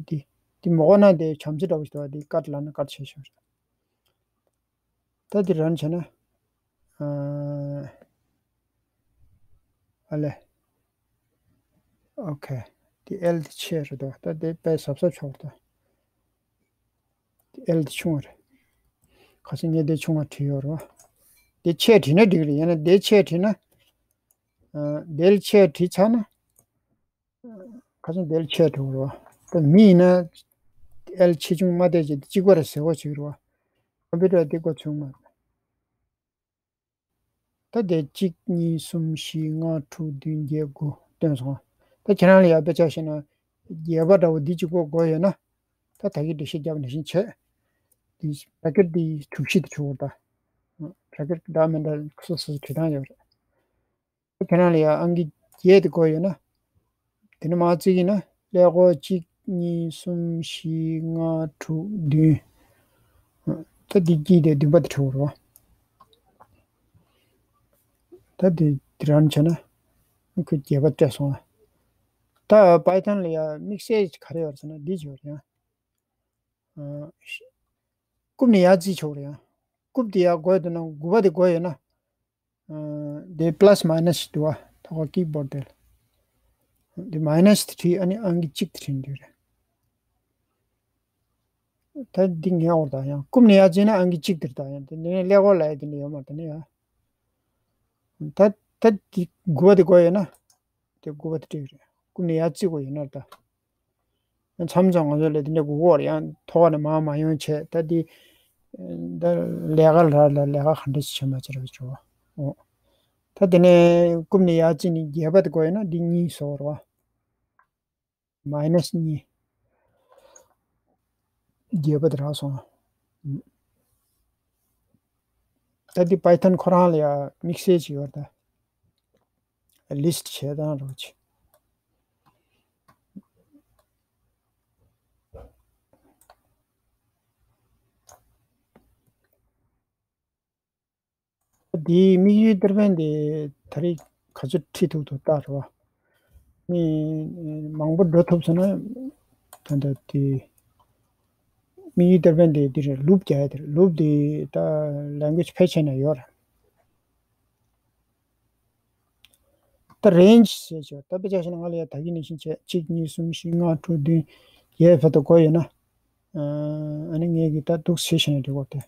འདི་འདི་མ་དགོས་ན་དེ་བྱམས་བརྩེ་འདྲ་པོ་ཞིག་འདུག་བ། འདི་ཀཊ་ལབ་ན་ཀཊ་བྱས་ཆོག་རེད། ད་འདི་རན་བྱས་ན། ཨ། ཨ་ལས། ཨོ་ཁེ། འདི་ཨེལ་དེ་ཆེ་རེད་དོ། ད་འདི་དཔེ་གཟབ་གཟབ་ཆོག་རེད་དོ། འདི་ཨེལ་དེ་ཆུང་བ་རེད། ཁ་སང་ངས་འདི་ཆུང་བ་བྲིས་ཡོད་རེད་བ། འདི་ཆེ་བྲིས་ན་འགྲིག་རེད། ཡང་ན་འདི་ཆེ་བྲིས་ན། ཨ། འདི་ཆེ་བྲིས་ཚར་ན། ཁ་སང་འདི་ཆེ་བྲིས་རེད་བ། ད་མི་ཡིན་ན་ཨེལ་ཆེ་ཆུང་མ་བལྟས་བྱས་འདི་གཅིག་པ་རེད་ཟེར་བ་ཅིག་རེད་བ། ཀམ་པུ་ཊར་འདི་གོ་ཆུང་མ་རེད། ད་དེ་གཅིག་གཉིས་གསུམ་བཞི་ལྔ་དྲུག་བདུན་བརྒྱད་དགུ་བཏོན་སོང་། ད་ཁྱེད་རང་ལ་ཡར་དཔེ་ཆ་བཞག་ན་རྒྱས་པ་འདྲ་བོ་འདི་གཅིག་པོ་དགོས་ཡོད་ན། ད་ད་གི་འགྲེལ་བཤད་རྒྱབ་ནང་བཞིན་བྱས། འདི་བྷ་རེ་ཀེཊ་འདི་གྲུ་བཞི་དེ་བྲིས་དགོས་རེད་ད། བྷ་རེ་ཀེཊ་འདྲ་མི་འདྲ་སོ་སོ་བྲིས་སྟངས་ཡོད་རེད། ཁྱེད་རང་ལ་ཡང་ཨང་ཀི་བརྒྱད་དེ་དགོས་ཡོད་ན། དེ་ནས་མར་བརྩི་གི་ཡིན་ན་ཀླད་ཀོར་གཅིག་གཉིས་གསུམ་བཞི་ལྔ་དྲུག་བདུན། ད་འདི་གཅིག་དེ་བདུན་པ་དེ་བྲིས་དགོས་རེད་བ། ད་འདི་འདི་རང་བྱས་ན་ཁོས་བརྒྱད་པ་སྤྲད་སོང་ང་། ད་པའི་ཐོན་ལ་ཡང་དམིགས་བསལ་ག་རེ་ཡོད་ཟེར་ན་འདི་བྱས་པ་རེད་ཡང་། རྐུབ་ནས་ཡར་བརྩི་ཆོག་རེད་ཡང་། རྐུབ་དེ་ཡར་དགོས་འདུག་ན་དགུ་པ་དེ་དགོས་ཡོད་ན། ཨ། དེ་པ་ལ་སི་མའི་ནས་འདུག་བ། ད་ཁོ་ཀི་བྷོར་ཌི་དེ་ལ། དེ་མའི་ནས་དེ་བྲིས། ཨ་ནི་ཨང་ཀི་གཅིག་དེ་བྲིས་འདུག་རེད། ད་འདི་ངའི་འོག་ད་ཡང་རྐུབ་ནས་ཡར་བརྩིས་ན་ཨང་ཀི་གཅིག་དེ་རེད། ད་ཡང་དེ་ནས་ཀླད་ཀོར་ལབ་ཡ་དེ་འདྲ་ཡོད་མ་རེད། ད་ནི་ཡ། ད་ད་འདི་དགུ་པ་དེ་དགོས་ཡོད་ན། དེ་དགུ་པ་དེ་སྤྲད་ཀྱི་རེད། རྐུབ་ནས་ཡར་བརྩི་དགོས་ཡོད་ན་ད། མཚམས་མཚམས་ང་ཚོ་ལ་དེ་འདྲ་དགོས་ཀྱི་ཡོད་རེད། ཡང་ཐོག་ནས་མར་མ་ཡོང་བྱས། ད་དེ་ད་ལས་ཀ་ལ་ལ་ལས་ཀ་ག་འདྲ་ཞིག་བྱེད་མ་བྱེད་རེད་བྱུང་བ། ཨོ། ད་དེ་ནས་རྐུབ་ནས་ཡར་བརྩིས་ནས་བརྒྱད་པ་དེ་དགོས་ཡོད་ན་འདི་གཉིས་བཟོ་དགོས་རེད་བ། མའི་ནས་གཉིས། བརྒྱད་པ་དེ་རག་སོང་། ད་འདི་པའི་ཐོན་ཁོ་རང་ལ་ཡང་དམིགས་བསལ་ཅིག་ཡོད་རེད་ད། ལིསི་ཊི་བྱེད་སྟངས་རོགས་བྱེད། འདིའི་དམིགས་ཡུལ་ཏར་པན་དེ་ད་རེས་ག་ཚོད་ཁྲིད་ཐུབ་ཐུབ་ལྟ་རེད་བ། མི་མང་པོ་འགྲོ་ཐུབ་སོང་ན། ད་ལྟ་དེ་དམིགས་ཡུལ་ཏར་པན་དེ་འདི་རེད། ལུབ་རྒྱག་ཡ་དེ་རེད། ལུབ་དེ་ད་ལེང་གུ་ཨེཇ་ཕལ་ཆེར་ན་ཡོད་རེད། ད་རེན་ཇི་ཟེར་ཆོག་ད་དཔེ་ཆ་བཞག་ན་ང་ལ་ཡ་ད་གིན་ནང་བཞིན་བྱས། གཅིག་གཉིས་གསུམ་བཞི་ལྔ་དྲུག་བདུན་བརྒྱད་བར་དུ་དགོས་ཡོད་ན། ཨ་ནི་ངས་གི་ད་འདུག་སེ་བྱས་ནས་འགྲིག་གོ་དེ།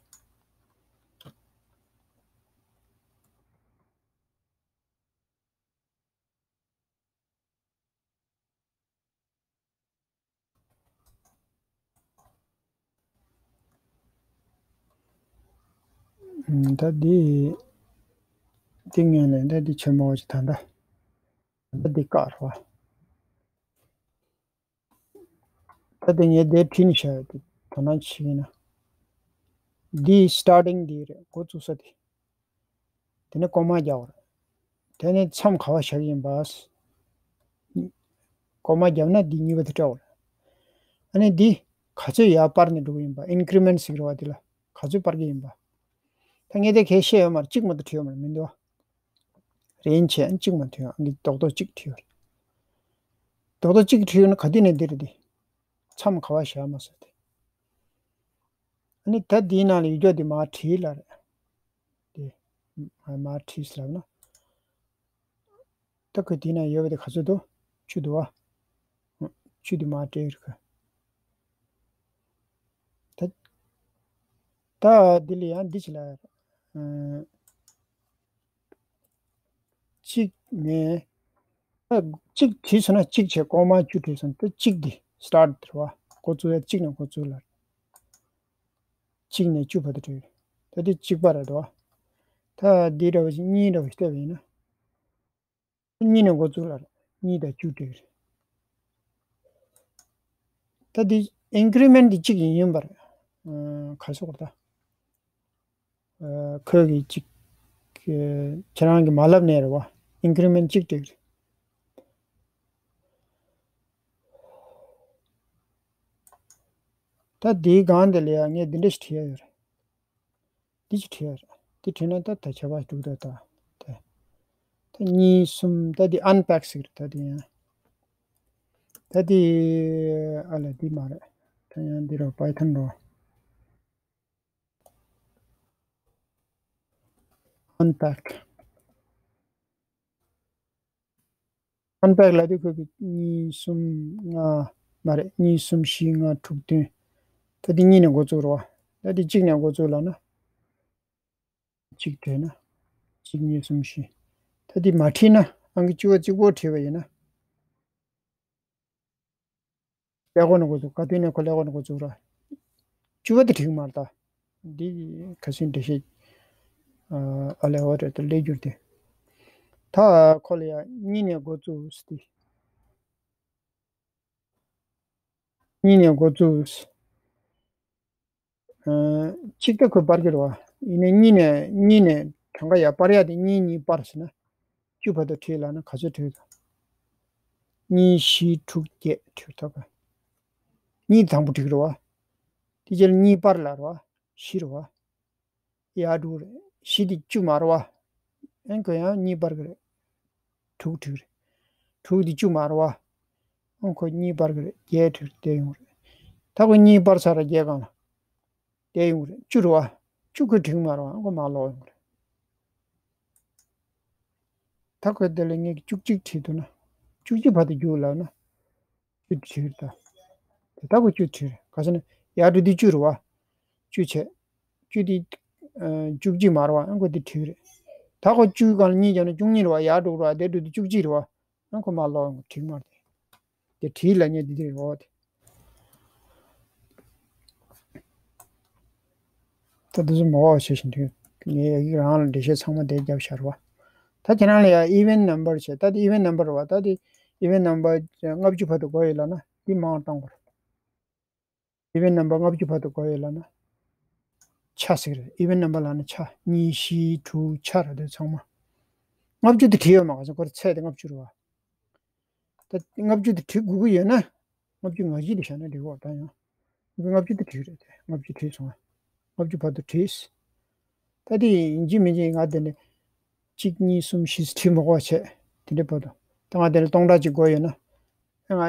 ཨ། ད་འདི་འདི་ངས་ལས་ད་འདི་ཆེན་མོ་ཞིག་ད་ད་ད་འདི་བཀག་རོགས། ད་དེ་ངས་དེ་བྲིས་ནས་བཞག་ཡོད། དེ་དོ་སྣང་བྱེད་ཀྱི་ཡིན་ན། འདི་སི་ཊར་ཊིང་འདི་རེད། འགོ་བཙུགས་ས་དེ། དེ་ནས་ཀོ་མ་རྒྱག་དགོས་རེད། དེ་ནས་མཚམས་ག་པར་བཞག་གི་ཡིན་པ། ཀོ་མ་བརྒྱབ་ན་འདི་གཉིས་པ་དེ་སྤྲད་དགོས་རེད། ཨ་ནི་འདི་ག་ཚོད་ཡར་སྤར་ནས་འགྲོ་གི་ཡིན་པ། ཨིན་ཀི་རི་མེན་ཊི་ཟེར་གྱི་རེད་བ། འདི་ལ་ག་ཚོད་སྤར་གྱི་ཡིན་པ། ད་ངས་དེ་གས་བཤད་ཡོད་མ་རེད། གཅིག་མ་གཏོགས་བྲིས་ཡོད་མ་རེད། མི་འདུག་བ། རེན་ཇི་བྱས་ཨ་ནི་གཅིག་མ་གཏོགས་ཡོད། ཨ་ནི་རྡོག་རྡོག་གཅིག་བྲིས་ཡོད་རེད། རྡོག་རྡོག་གཅིག་བྲིས་ཡོད་ན་ག་དུས་ནས་འདི་རེད་དེ། མཚམས་ག་པར་བཞག་མ་ཟེར་དེ། ཨ་ནི་ད་འདིའི་ནང་ལ་ཡོད་རྒྱུ་འདི་མར་བྲིས་ལ་རེད། དེ་མར་བྲིས་ལབ་ན། ད་ཁོས་དེའི་ནང་ཡོད་པ་དེ་ག་ཚོད་འདུག་བཅུ་འདུག་བ། བཅུ་དེ་མར་སྤྲད་ཡོད་རེད་ཁོས། ད་ད་འདི་ལ་ཡང་འདི་བྱེད་ལ། ཨ། གཅིག་ནས། ཨ། གཅིག་བྲིས་སོང་ན་གཅིག་བྱས། ཀོ་མ་བཅུ་བྲིས་སོང་ན་ད་གཅིག་འདི་སི་ཊར་ཊི་རེད་བ། འགོ་བཙུགས་ཡ་གཅིག་ནས་འགོ་བཙུགས་ལ། གཅིག་ནས་བཅུ་བར་དུ་བྲིས། ད་འདི་གཅིག་པ་རེད་དོ། ད་འདི་འདྲ་བ་ཞིག་གཉིས་འདྲ་བ་ཞིག་བལྟས་པ་ཡིན་ན། གཉིས་ནས་འགོ་བཙུགས་ལ་རེད། གཉིས་དང་བཅུ་སྤྲད་རེད། ད་འདི་ཨིན་ཀི་རི་མེན་ཊི་འདི་གཅིག་ཡིན་ཡིན་པར། ཨ། ག་སོགས་ད། ཨ། ཁོས་གི་གཅིག་ཁྱེད་རང་གི་མ་ལབ་ནས་རེད་བ། ཨིན་ཀི་རི་མེན་ཊི་གཅིག་སྤྲད་རེད། ད་འདིའི་སྒང་འདི་ལ་ཡང་ངས་འདི་འདྲ་ཞིག་བྲིས་ཡ་ཡོད་རེད། འདི་ཅིག་བྲིས་ཡ་རེད། འདི་བྲིས་ན་ད་ད་ཁྱད་པར་འདུག་ད་ད་ད་ད་གཉིས་གསུམ། ད་འདི་ཨན་པེག་ཟེར་གི་རེད། ད་འདི་ཡང་ད་འདི་ཨ་ལ་འདི་མ་རེད། ད་ཡང་འདི་རོ་པའི་ཐོན་རོ། ཨན་པེག་ཨན་པེག་ལབ་དུས་ཁོ་གི་གཉིས་གསུམ་ལྔ་མ་རེད། གཉིས་གསུམ་བཞི་ལྔ་དྲུག་བདུན། ད་འདི་གཉིས་ནས་འགོ་བཙུགས་རོ། ད་འདི་གཅིག་ནས་འགོ་བཙུགས་ལབ་ན། གཅིག་བྲིས་ན། གཅིག་གཉིས་གསུམ་བཞི། ད་འདི་མ་བྲིས་ན། ཨང་ཀི་བཅུ་བ་གཅིག་པོ་བྲིས་པ་ཡིན་ན། ཀླད་ཀོར་ནས་འགོ་བཙུགས། ག་དུས་ནས་ཁོ་ཀླད་ཀོར་ནས་འགོ་བཙུགས་ར། བཅུ་བ་དེ་བྲིས་མ་རེད་ད། འདི་ཁ་སང་འགྲེལ་བཤད། ཨ་ལས་འོ་རེད་ད་ལས་འགྱུར་ཏེ། ད་ཁོ་ལ་ཡ་གཉིས་ནས་འགོ་བཙུགས་ཏེ། གཉིས་ནས་འགོ་བཙུགས། ཨ། གཅིག་ད་ཁོས་སྤར་གྱི་རེད་བ། ཡིན་ནའི་གཉིས་ནས་གཉིས་ནས་གྲངས་ཀ་ཡར་སྤར་ཡ་དེ་གཉིས་གཉིས་སྤར་ཟེར་ན། བཅུ་བར་དུ་བྲིས་ལབ་ན་ག་ཚོད་བྲིས་དང་། གཉིས་བཞི་དྲུག་བརྒྱད་བྲིས་ཐུབ་ག་གཉིས་དང་པོ་བྲིས་ཀྱི་རེད་བ། དེ་རྗེས་ལ་གཉིས་སྤར་ལ་རེད་བ། བཞི་རེད་བ། ཡར་དྲུག་རེད། བཞི་དེ་བཅུ་མ་རེད་བ། ཨན་ཁོ་ཡང་གཉིས་སྤར་གི་རེད། དྲུག་བྲིས་རེད། དྲུག་དེ་བཅུ་མ་རེད་བ། ཨང་ཁོ་གཉིས་སྤར་གི་རེད། བརྒྱད་བྲིས་རེད། དེ་ཡོང་རེད། ད་ཁོ་གཉིས་སྤར་ཚར་ར་བརྒྱད་སྒང་ལ། དེ་ཡོང་རེད། བཅུ་རེད་བ། བཅུ་ཁོས་བྲིས་མ་རེད་བ། ཨང་ཁོ་མར་ལོག་ཡོང་རེད། ད་ཁོས་དེ་ལ་ངས་བཅུ་གཅིག་བྲིས་འདུག་ན། བཅུ་གཅིག་བར་དུ་རྒྱུགས་ལབ་ན། བཅུ་བྲིས་རེད་ད། དེ་ལྟ་བུ་བཅུ་བྲིས་རེད། ག་ཟེར་ན་ཡར་འགྲོ་དུས་བཅུ་རེད་བ། བཅུ་བྱས། བཅུ་དེ། ཨ། བཅུ་གཅིག་མ་རེད་བ། ཨང་ཁོ་དེ་བྲིས་རེད། ད་ཁོ་བཅུའི་སྒང་ལ་གཉིས་བརྒྱབ་ན་བཅུ་གཉིས་རེད་བ། ཡར་འགྲོ་རེད་བ། དེ་འགྲོ་དུས་བཅུ་གཅིག་རེད་བ། ཨང་ཁོ་མར་ལོག་ཡོང་བྲིས་མ་རེད། དེ་བྲིས་ལ་ཉེ་དེ་དེ་རེད་བ། དེ། ད་དེ་ཚོ་མ་འོག་བྱེད་བཞིན་དུས་ངས་ཡ་གི་རང་ལ་འགྲེལ་བཤད་ཚང་མ་དེ་རྒྱབ་བཞག་རེད་བ། ད་ཁྱེད་རང་ལ་ཡ་ཨི་ཝེན་ཊི་ནམ་བར་བྱས། ད་དེ་ཨི་ཝེན་ཊི་ནམ་བར་རེད་བ། ད་དེ་ཨི་ཝེན་ཊི་ནམ་བར་ལྔ་བཅུ་བར་དུ་དགོས་ཡོད་ལབ་ན་དེ་མང་བཏང་དགོས་རེད། ཨི་ཝེན་ཊི་ནམ་བར་ལྔ་བཅུ་བར་དུ་དགོས་ཡོད་ལབ་ན། ཆ་ཟེར་གི་རེད། ཨི་ཝེན་ཊི་ནམ་བར་ལབ་ན་ཆ། གཉིས་བཞི་དྲུག་ཆ་རེད། དེ་ཚང་མ། ལྔ་བཅུ་དེ་བྲིས་ཡོད་མ་ག་ཚོད་ཁོ་རེ་ཚད་དེ་ལྔ་བཅུ་རེད་བ། ད་ལྔ་བཅུ་དེ་བྲིས་དགོས་ཀྱི་ཡོད་ན། ལྔ་བཅུ་ང་བཞི་དེ་བཞག་ན་འགྲིག་གོ་ད་ཡང་། ལྔ་བཅུ་དེ་བྲིས་རེད་དེ། ལྔ་བཅུ་བྲིས་སོང་ང་། ལྔ་བཅུ་བར་དུ་བྲིས། ད་དེ་ཡིན་གཅིག་མིན་གཅིག་ང་དེ་ནས་གཅིག་གཉིས་གསུམ་བཞི་བྲིས་མི་དགོས་བྱས། དེ་འདྲའི་བར་དུ། ད་ང་དེ་ལ་སྟོང་ཕྲག་གཅིག་དགོས་ཡོད་ན། ང་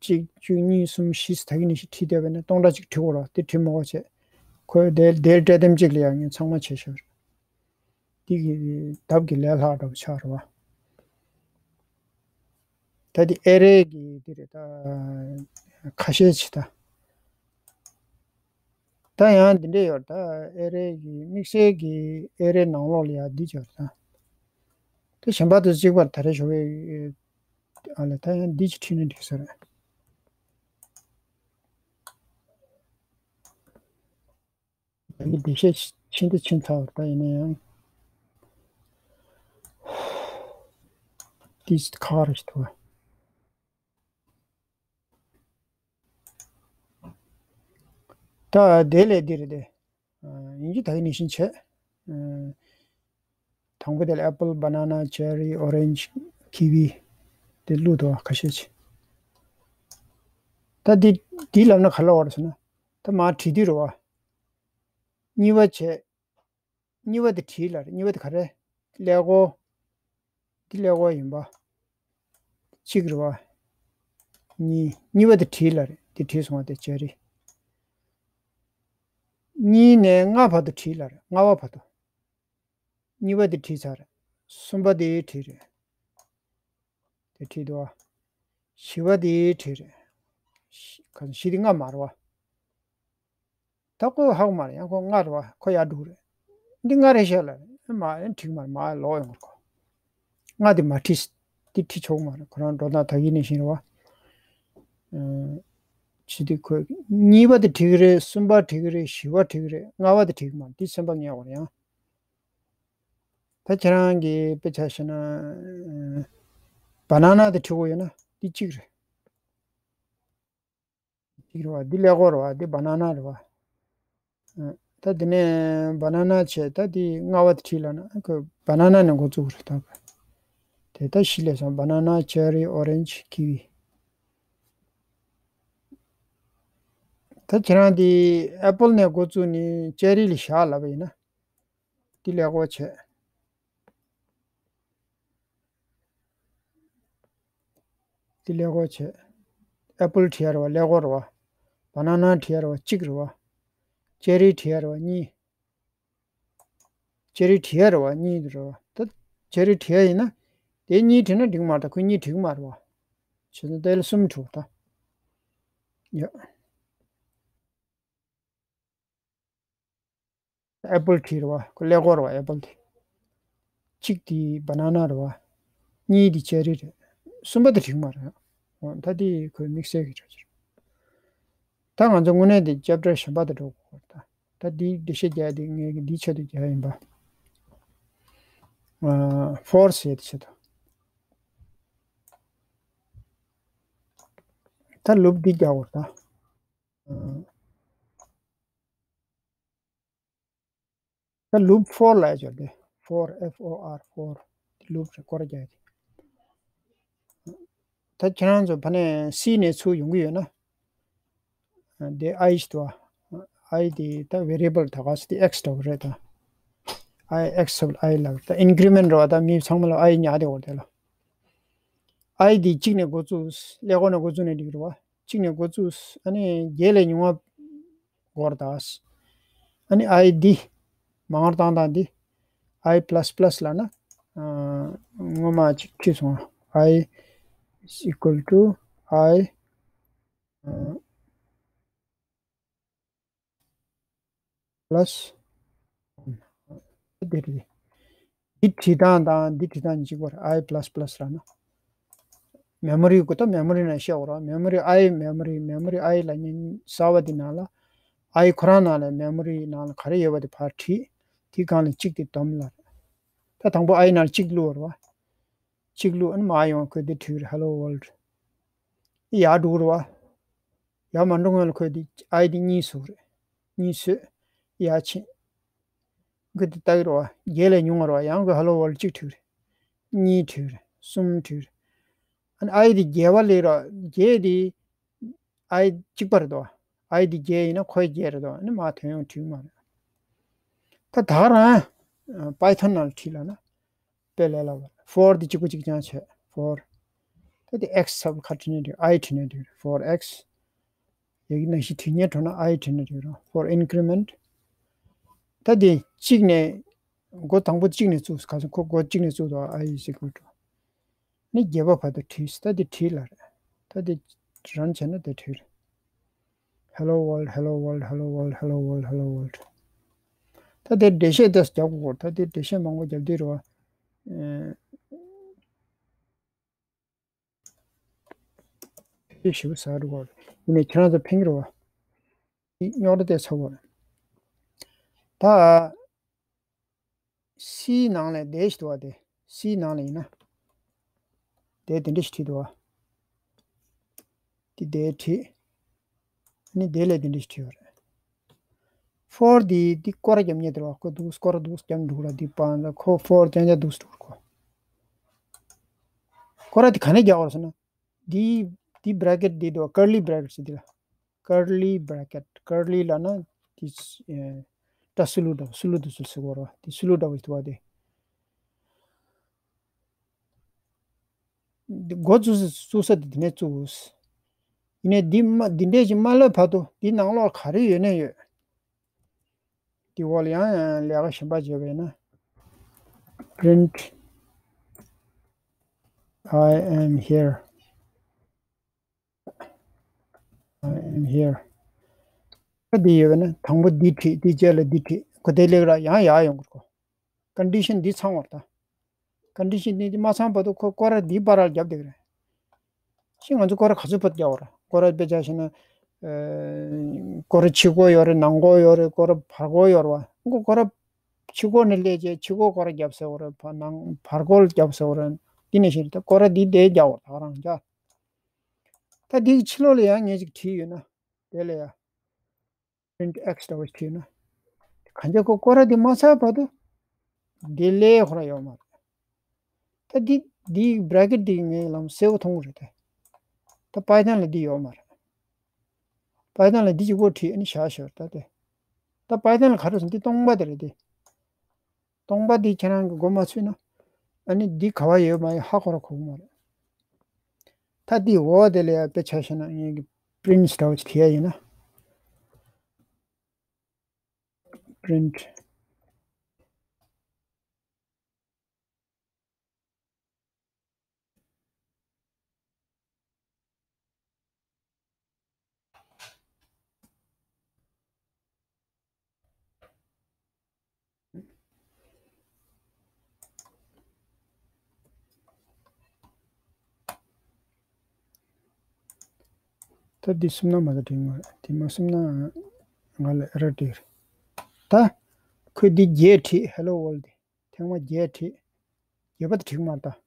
གཅིག་བཅུ་གཉིས་གསུམ་བཞི་ད་གི་ནས་ཤི་བྲིས་བསྡད་པ་ཡིན་ན་སྟོང་ཕྲག་གཅིག་བྲིས་དགོས་ར། དེ་བྲིས་མི་དགོས་བྱས། ཁོས་དེ་དེར་སྤྲད་དེམ་གཅིག་ལ་ཡང་ངས་ཚང་མ་བྱས་ཤག་དེ་གི་ལྡབ་ཀྱི་ལས་སླ་འདྲ་པོ་ཆགས་རེད་བ། ད་དེ་ཨེ་རེ་གི་དེ་རེད་ད། ཁ་ཤས་ཆེ་ད། ད་ཡང་འདི་འདྲས་ཡོད་ད། ཨེ་རེ་གི་དམིགས་བསལ་གྱི་ཨེ་རེ་ནང་ལོགས་ལ་ཡང་འདི་ཡོད་ད། དེ་གཞན་པ་དང་གཅིག་པར་ད་རེས་ཞོགས་པའི་ཨ་ལ་ད་ཡང་འདི་ཅིག་ཁྲིད་ན་འགྲིག་ས་རེད། ཡི་འདི་བཤད་ཕྱིན་དེ་ཕྱིན་ཚར་བ་ད་ཡིན་ན་ཡང་། ཏིས་ཁ་ར་ཞིག་ཐུག་ད་དེ་ལས་འདི་རེད་དེ། ཡིན་གྱི་ད་ཡིན་ནི་བཞིན་བྱས། དང་པོ་དེ་ལ་apple, banana, cherry, orange, kiwi དེ་བླུགས་འདུག་ཁ་ཤས་ཅིག་ད་འདི་འདི་ལབ་ན་ག་ལ་བར་སོང་ན། ད་མར་བྲིས་དུས་རེད་བ། གཉིས་པ་བྱས། གཉིས་པ་དེ་བྲིས་ལ་རེད། གཉིས་པ་དེ་ག་རེ། ཀླད་ཀོར། འདི་ཀླད་ཀོར་ཡིན་པ། གཅིག་རེད་བ། གཉིས། གཉིས་པ་དེ་བྲིས་ལ་རེད། དེ་བྲིས་སོང་བ་དེ་བྱས་རེད། གཉིས་ནས་ལྔ་བར་དུ་བྲིས་ལ་རེད། ལྔ་པ་བར་དུ། གཉིས་པ་དེ་བྲིས་ཚར་རེད། གསུམ་པ་དེ་བྲིས་རེད། དེ་བྲིས་འདུག་བ། བཞི་པ་དེ་བྲིས་རེད། བཞི་ག་བཞི་དེ་ལྔ་མ་རེད་བ། ད་ཁོ་ཧ་གོ་མ་རེད། ཡང་ཁོ་ལྔ་རེད་བ། ཁོ་ཡར་འགྲོ་གི་རེད། འདི་ལྔ་རེད་ཤག་ལ་རེད། མ་ཡང་འགྲིག་མ་རེད། མ་ལོག་ཡོང་གི་རེད་ཁོ། ལྔ་དེ་མ་བྲིས། འདི་བྲིས་ཆོག་མ་རེད། ཁོ་རང་འགྲོ་སྟངས་ད་གིན་ནས་བཞིན་རེད་བ། ཨ། བྱས་དུས་ཁོས་གཉིས་པ་དེ་བྲིས་གི་རེད། གསུམ་པ་བྲིས་གི་རེད། བཞི་པ་བྲིས་གི་རེད། ལྔ་པ་དེ་བྲིས་གི་མ་རེད། འདི་སེམས་པ་ངེས་དགོས་རེད་ཡང་། ད་ཁྱེད་རང་གིས་དཔེ་ཆ་བཞག་ན། བ་ན་ན་དེ་བྲིས་དགོས་ཡོད་ན་འདི་གཅིག་རེད། གཅིག་རེད་བ། འདི་ཀླད་ཀོར་རེད་བ། འདི་བ་ན་ན་རེད་བ། ད་འདི་ནས་བ་ན་ན་བྱས། ད་འདི་ལྔ་བ་དེ་བྲིས་ལབ་ན་ཁོས་བ་ན་ན་ནས་འགོ་བཙུགས་རེད་ད། དེ་ད་བཞི་ལས་སོང་། བ་ན་ན། ཆེ་རི། ཨོ་རེན་ཇི། ཀི་ཝི། ད་ཁྱེད་རང་འདི་ཨེ་པལ་ནས་འགོ་བཙུགས་ནས་ཅེ་རི་ལ་བཞག་ལབ་པ་ཡིན་ན། འདི་ཀླད་ཀོར་བྱས། འདི་ཀླད་ཀོར་བྱས། ཨེ་པལ་བྲིས་ཡ་རེད་བ། ཀླད་ཀོར་རེད་བ། བ་ན་ན་བྲིས་ཡ་རེད་བ། གཅིག་རེད་བ། ཅེ་རི་བྲིས་ཡ་རེད་བ། གཉིས། ཅེ་རི་བྲིས་ཡ་རེད་བ། གཉིས་རེད་བ། ད་ཅེ་རི་བྲིས་ཡ་ཡིན་ན་དེ་གཉིས་བྲིས་ན་འགྲིག་མ་རེད། ད་ཁོས་གཉིས་བྲིས་གི་མ་རེད་བ། བྱས་ཙང་དེ་ལ་གསུམ་བྲིས་པ་ད། ཡ། ཨེ་པལ་བྲིས་རེད་བ། ཁོ་ཀླད་ཀོར་རེད་བ། ཨེ་པལ་དེ། གཅིག་དེ་བ་ན་ན་རེད་བ། གཉིས་དེ་ཅེ་རི་རེད། གསུམ་པ་དེ་འགྲིག་མ་རེད། འོ་ད་དེ་ཁོའི་དམིགས་བསལ་གྱི་གྲས་ཅིག་རེད། ད་ང་ཚོ་དངོས་གནས་དེ་ཅེབ་ཊར་གཞན་པ་དེ་འགྲོ་དགོས་རེད་ད། ད་དེ་འགྲེལ་བཤད་རྒྱག་དེ་ངས་འདིའི་ཆེད་དུ་རྒྱག་ཡིན་པ། ཨ། ཕོར་ཟེར་དེ་ཆེད་དུ། ད་ལུབ་འདི་རྒྱག་དགོས་རེད་ད། ཨ། ད་ལུབ་ཕོར་ལབ་ཡ་ཅིག་ཡོད་དེ། ཕོར། ཨེཕ་ཨོ་ཨར། ཕོར། དེ་ལུབ་རེད། སྐོར་རྒྱག་ཡ་དེ། ད་ཁྱེད་རང་ཚོ་ཕ་ནས་སི་ནས་ཚུར་ཡོང་གི་ཡོད་ན། དེ་ཨའི་ཞིག་འདུག་བ། ཨའི་དེ་ད་ཝེ་རི་ཨེ་བལ་ད་ག་ས་དེ་ཨེགས་འདྲ་བོ་རེད་ད། ཨའི་ཨེགས་ཨའི་ལབ་ད། ཨིན་ཀི་རི་མེན་ཊི་རེད་བ། ད་མི་ཚང་མ་ལ་ཨའི་ཉར་བསྡད་ཡོད་རེད་དེ་ལ། ཨའི་དེ་གཅིག་ནས་འགོ་བཙུགས། ཀླད་ཀོར་ནས་འགོ་བཙུགས་ནས་འགྲིག་རེད་བ། གཅིག་ནས་འགོ་བཙུགས། ཨ་ནི་བརྒྱད་ལས་ཉུང་བ་དགོས་རེད་ད། ཨ་ནི་ཨའི་འདི་མང་བར་བཏང་སྟངས་འདི། ཨའི་པླ་སི་པླ་སི་ལབ་ན། ཨ། སྔོན་མ་གཅིག་བྲིས་སོང་། I is equal to I plus འདི་རེད། འདི་བྲིས་སྟངས་དང་འདི་བྲིས་སྟངས་གཉིས་གཅིག་པ་རེད། I plus plus ལབ་ན། མེ་མོ་རི་གོ་ད་མེ་མོ་རི་ནང་བཤད་འོ་ར། མེ་མོ་རི་ཨའི། མེ་མོ་རི། མེ་མོ་རི་ཨའི་ལབ་མཁན་གསར་པ་འདི་ནང་ལ། ཨའི་ཁོ་རང་ནང་ལ་མེ་མོ་རི་ནང་ལ་ག་རེ་ཡོད་པ་དེ་ཕར་བྲིས། དེ་སྒང་ལ་གཅིག་དེ་སྡོམ་ལབ་རེད། ད་དང་པོ་ཨའི་ནང་ལ་གཅིག་བླུགས་འོ་ར། གཅིག་བླུགས། ཨ་ནི་མར་ཡོང་། ཁོས་འདི་བྲིས་རེད། Hello world། ཡར་འགྲོ་གི་རེད་བ། ཡར་མ་འགྲོ་སྔོན་ལ་ཁོས་འདི་ཨའི་འདི་གཉིས་བཟོས་རེད། གཉིས་བཟོས། ཡར་ཕྱིན། ཁོས་འདི་ལྟ་གི་རེད་བ། བརྒྱད་ལས་ཉུང་བ་རེད་བ། ཡང་ཁོས་Hello world གཅིག་བྲིས་རེད། གཉིས་བྲིས་རེད། གསུམ་བྲིས་རེད། ཨ་ནི་ཨའི་འདི་བརྒྱད་པ་སླེབས་རེད་བ། བརྒྱད་འདི་ཨའི་གཅིག་པ་རེད་དོ། ཨའི་འདི་བརྒྱད་ཡིན་ན་ཁོའི་བརྒྱད་རེད་དོ། ཨ་ནི་མར་དོན་ཡོང་བྲིས་མ་རེད། ད་ད་ག་རང་པའི་ཐོན་ནང་ལ་བྲིས་ལབ་ན། དཔེ་ལས་སླ་བ། ཕོར་འདི་གཅིག་པ་གཅིག་རྐྱང་བྱས། ཕོར། ད་དེ་ཨེགས་ཚབ་ཁ་བྲིས་ནས་འགྲིག་ཨའི་བྲིས་ནས་འགྲིག་ཕོར་ཨེགས། ཡ་གི་ནང་བཞིན་བྲིས་སྙིང་བྲོ་ན་ཨའི་བྲིས་ནས་འགྲིག་རོ། ཕོར་ཨིན་ཀི་རི་མེན་ཊི། ད་དེ་གཅིག་ནས། འགོ་དང་པོ་གཅིག་ནས་བཙུགས། ག་ཚོད་ཁོ་འགོ་གཅིག་ནས་བཙུགས་འདུག I is equal to ནི་བརྒྱད་པ་བར་དུ་བྲིས། ད་དེ་བྲིས་ལ་རེད། ད་དེ་རན་བྱས་ན་དེ་བྲིས་རེད། Hello world, hello world, hello world, hello world, hello world. ད་དེ་འགྲེལ་བཤད་དེ་རྒྱབ་དགོས། ད་དེ་འགྲེལ་བཤད་མང་པོ་རྒྱབ་དུས་རེད་བ། ཨེ། དེ་ཞིབ་ཟ་འགྲོ་གོ། ཡིན་ནའི་ཁྱེད་རང་ཚོ་ཕན་གྱི་རེད་བ། དེ་རྙོག་དྲ་དེ་ཚ་བོ་རེད། ད། སིའི་ནང་ལ་དེ་ཞིག་འདུག་བ་དེ། སིའི་ནང་ལ་ཡིན་ན། དེ་དེ་འདྲ་ཞིག་བྲིས་འདུག་བ། དེ་དེ་བྲིས། ཨ་ནི་དེ་ལས་དེ་འདྲ་ཞིག་བྲིས་པ་རེད། ཕོར་དེ་དེ་སྐོར་ར་རྒྱབ་མཁན་དེ་རེད་བ། ཁོ་འདུག་སྐོར་ར་འདུག་རྒྱབ་འདུག་ར། དེ་པང་ལ་ཁོ་ཕོར་རྐྱང་རྐྱང་འདུག་འདུག་ཁོ། སྐོར་ར་དེ་ག་ནས་རྒྱག་པ་རེད་ཟེར་ན། དེ་དེ་བྷ་རེ་ཀེཊ་དེ་འདུག་བ། ཀར་ལི་བྷ་རེ་ཀེཊ་ཟེར་དེ་ལ། ཀར་ལི་བྷ་རེ་ཀེཊ། ཀར་ལི་ལབ་ན་དེ། ཨེ། སྐྲ་སུ་ལུ་འདྲ་བོ། སུ་ལུ་དེ་ཚོ་ཟེར་གོ་ར། དེ་སུ་ལུ་འདྲ་བོ་ཞིག་འདུག་བ་དེ། འདི་འགོ་བཙུགས་ས་བཙུགས་ས་དེ་དེ་ནས་བཙུགས། ཡིན་ནའི་འདི་མ་འདི་འདྲས་ཅིག་མ་ལབ་བར་དུ་འདི་ནང་ལོགས་ག་རེ་ཡོད་ན་ཡོད། འདི་འོག་ལ་ཡང་ཡང་ལས་ཀ་གཞན་པ་བྱས་པ་ཡིན་ན། Print I am here. I am here. ད་འདི་ཡོད་པ་ན་དང་པོ་འདི་བྲིས། འདི་རྗེས་ལ་འདི་བྲིས། ཁོ་དེ་ལེགས་ར་ཡང་ཡར་ཡོང་གི་རེད་ཁོ། ཀོན་ཌི་ཤན་འདི་ཚང་བར་ད། ཀོན་ཌི་ཤན་འདི་འདི་མ་ཚང་བར་དུ་ཁོ་སྐོར་ར་འདི་བར་ལ་རྒྱབ་བསྡད་ཀྱི་རེད། ཤིང་ང་ཚོ་སྐོར་ར་ག་ཚོད་བར་རྒྱག་བར། སྐོར་ར་དཔེ་ཆ་བཞག་ན། ཨེ། སྐོར་ར་ཕྱི་སྐོར་ཡོད་རེད། ནང་སྐོར་ཡོད་རེད། སྐོར་ར་བར་སྐོར་ཡོད་རེད་བ། ཁོ་སྐོར་ར་ ཕྱི་སྐོར་ནས་སླེབས་བྱས་ཕྱི་སྐོར་སྐོར་ར་རྒྱབ་ཟེར་བ་རེད། ཕ་ནང་ཕར་སྐོར་རྒྱབ་ཟེར་བ་རེད། འདི་ནས་བཞིན་ད་སྐོར་ར་འདི་དེ་རྒྱག་བར་ད་རང་རྒྱག་ད་འདིའི་ཕྱི་ལོགས་ལ་ཡང་ངས་ཅིག་བྲིས་ཡོད་ན། དེ་ལ་ཡང་print x འདྲ་བོ་ཞིག་བྲིས་ན། གང་ཅི་ཁོ་སྐོར་ར་འདི་མ་ཚར་བར་དུ་འདི་ལས་ཁོ་ར་ཡོད་མ་རེད། ད་འདི་འདི་bracket འདི་ངས་ལམ་གསལ་པོ་མཐོང་གི་རེད་དེ། ད་Python ལ་འདི་ཡོད་མ་རེད། Python ལ་འདི་གཅིག་པོ་བྲིས་ཨ་ནི་བཞག་ཞོར་ད་དེ། ད་Python ལ་ག་རེ་ཟེར་འདི་སྟོང་པ་དེ་རེད་དེ། སྟོང་པ་འདི་ཁྱེད་རང་གི་མགོ་མ་ཚོས་ན། ཨ་ནི་འདི་ག་བ་ཡོད་མ་ཡོད་ཧ་གོ་ར་གོ་གི་མ་རེད། ད་འདི་འོག་དེ་ལ་ཡང་དཔེ་ཆ་བཞག་ན་ངས་ཀྱི་print འདྲ་བོ་ཅིག་བྲིས་ཡ་ཡིན་ན། Print ད་འདི་གསུམ་ན་མ་གཏོགས་འགྲིག་མ་རེད། དེ་མ་གསུམ་ན་ང་ལ་error འདྲ་རེད། ད་ཁོས་འདི་བརྒྱད་བྲིས། Hello World འདི་ཐེངས་མ་བརྒྱད་བྲིས། བརྒྱད་པ་དེ་འགྲིག་མ་རེད་ད།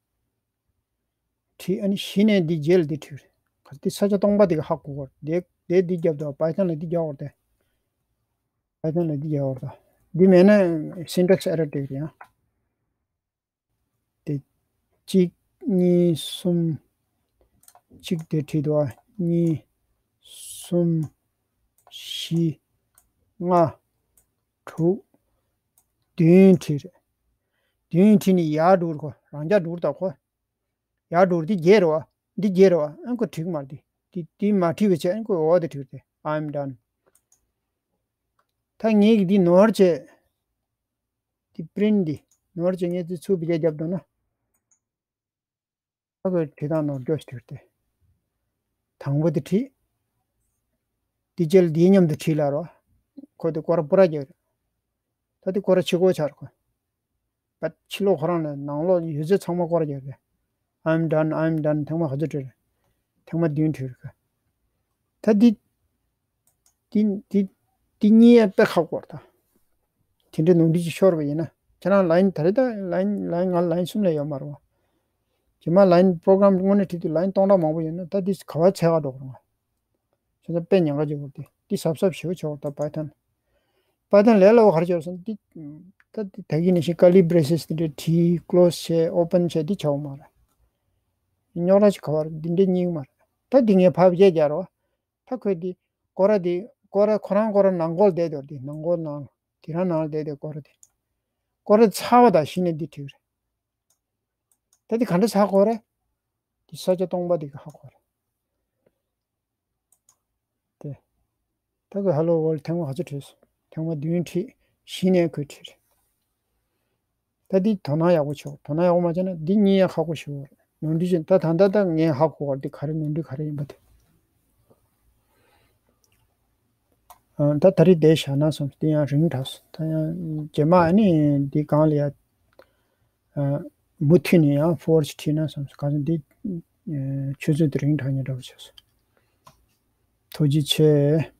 བྲིས་ཨ་ནི་གཞི་ནས་འདི་རྗེས་ལ་འདི་བྲིས་རེད། ག་འདི་ས་ཆ་སྟོང་པ་འདི་ག་ཧ་གོ་གོ་རེད། འདི་འདི་འདི་རྒྱབ་དུས་Python ལ་འདི་རྒྱག་གོ་རེད་དེ། Python ལ་འདི་རྒྱག་གོ་རེད་ད། འདི་མེད་ན་syntax error འགྲིག་རེད་ཡང་། དེ་གཅིག་གཉིས་གསུམ། གཅིག་དེ་བྲིས་འདུག་ཨ། གཉིས། གསུམ། བཞི། ལྔ། དྲུག་བདུན་བྲིས་རེད། བདུན་བྲིས་ནས་ཡར་འགྲོ་རེད་ཁོ། རང་འཇགས་འགྲོ་རེད་ད་ཁོ། ཡར་འགྲོ་རེད། འདི་བརྒྱད་རེད་བ། འདི་བརྒྱད་རེད་བ། ཨ་ཁོ་འགྲིག་མ་རེད། འདི་འདི་མ་བྲིས་པ་བྱས་ཨ་ཁོ་འོ་དེ་བྲིས་རེད། I'm done། ད་ངས་ཀྱི་འདི་ནོར་བྱས། འདི་print འདི་ནོར་བྱས་ངས་འདི་ཚུར་བེད་སྤྱོད་བརྒྱབ་འདུག་ན། ད་ཁོས་བྲིས་སྟངས་ནོར་སྐྱོ་ཞིག་བྲིས་ཏེ། དང་པོ་དེ་བྲིས། དེ་རྗེས་ལ་དེའི་མཉམ་དུ་བྲིས་ལ་རོ། ཁོ་དེ་སྐོར་ར་སྤུ་ར་རྒྱག་རེད། ད་དེ་སྐོར་ར་ཕྱི་སྐོར་ཆགས་རེད་ཁོ། ད་ཕྱི་ལོགས་ཁོ་རང་ནས་ནང་ལོགས་ཡོད་ཚད་ཚང་མ་སྐོར་ར་རྒྱག་རེད། I'm done, I'm done ཐེངས་མ་ག་ཚོད་བྲིས་རེད། ཐེངས་མ་བདུན་བྲིས་རེད་ཁོ། ད་འདི། འདི་འདི་འདི་གཉིས་ཡ་དཔེ་ཁག་པོ་རེད་ད། དེ་འདྲའི་ནོར་འཁྲུལ་ཅིག་ཤོར་བ་ཡིན་ན། ཁྱེད་རང་line ད་རེས་ད་line line ང་line གསུམ་ལས་ཡོད་མ་རེད་བ། རྗེས་མ་line program དངོས་གནས་བྲིས་དུས་line སྟོང་ཕྲག་མང་པོ་ཡོད་ན་ད་འདི་ག་བ་འཚོལ་ག་འགྲོ་དགོས་རེད་བ། བྱས་ཙང་དཔེ་ཉེན་ཁ་ཅིག་ཡོད་དེ། འདི་གཟབ་གཟབ་ཞེ་པོ་བྱེད་དགོས་ད་Python། Python ལས་སླ་པོ་ག་རེ་བྱས་སོང་འདི། ད་འདི་ད་གིན་ནང་བཞིན་curly braces དེ་འདྲ་བྲིས་close བྱས་open བྱས་འདི་བྱེད་དགོས་མ་རེད། རྙོག་དྲ་ཅིག་ག་བ་རེད། འདི་འདྲ་རྙེད་ཀྱི་མ་རེད། ད་འདི་ངས་ཕབ་བྱས་རྒྱག་རོགས། ད་ཁོས་འདི་སྐོར་ར་འདི་སྐོར་ར་ཁོ་རང་སྐོར་ར་ནང་སྐོར་བསྡད་འདུག་འདི་ནང་སྐོར་ནང་དེ་རང་ནང་ལ་བསྡད་དེ་སྐོར་ར་དེ། སྐོར་ར་ཚར་བ་དང་གཞི་ནས་འདི་བྲིས་རེད། ད་འདི་ག་འདྲ་ཚར་དགོས་རེད། འདི་ས་ཆ་སྟོང་པ་འདི་ག་ཧ་གོ་རེད། དེ། ད་ཁོས་Hello World ཐེངས་མ་ག་ཚོད་བྲིས་སོང་། ཐེངས་མ་བདུན་བྲིས། གཞི་ནས་ཁོས་བྲིས་རེད། ད་འདི་དོ་སྣང་ཡག་པོ་བྱེད་དགོས། དོ་སྣང་ཡག་པོ་མ་བྱས་ན་འདི་གཉིས་ཡང་ཁག་པོ་ཞེ་པོ་རེད། ནོར་འཁྲུལ་ཅན་ད་ད་ལྟ་ད་ངས་ཧ་གོ་བ་འདི་ག་རེ་ནོར་འཁྲུལ་ག་རེ་ཡིན་པ་དེ། ཨ། ད་ད་རེས་དེ་བཞག་ན་བསམ། དེ་ཡང་རིང་དྲགས་སོང་། ད་ཡང་རྗེས་མ་ཨ་ནི་འདི་སྒང་ལ་ཡ། ཨ། མུ་མཐུད་ནས་ཡང་forward བྲིས་ན་བསམ། ག་ཚོད་འདི། ཨ། ཆུ་ཚོད་དེ་རིང་དྲགས་ཉེ་འདྲ་པོ་བྱས་སོང་། ཐུགས་རྗེ་ཆེ།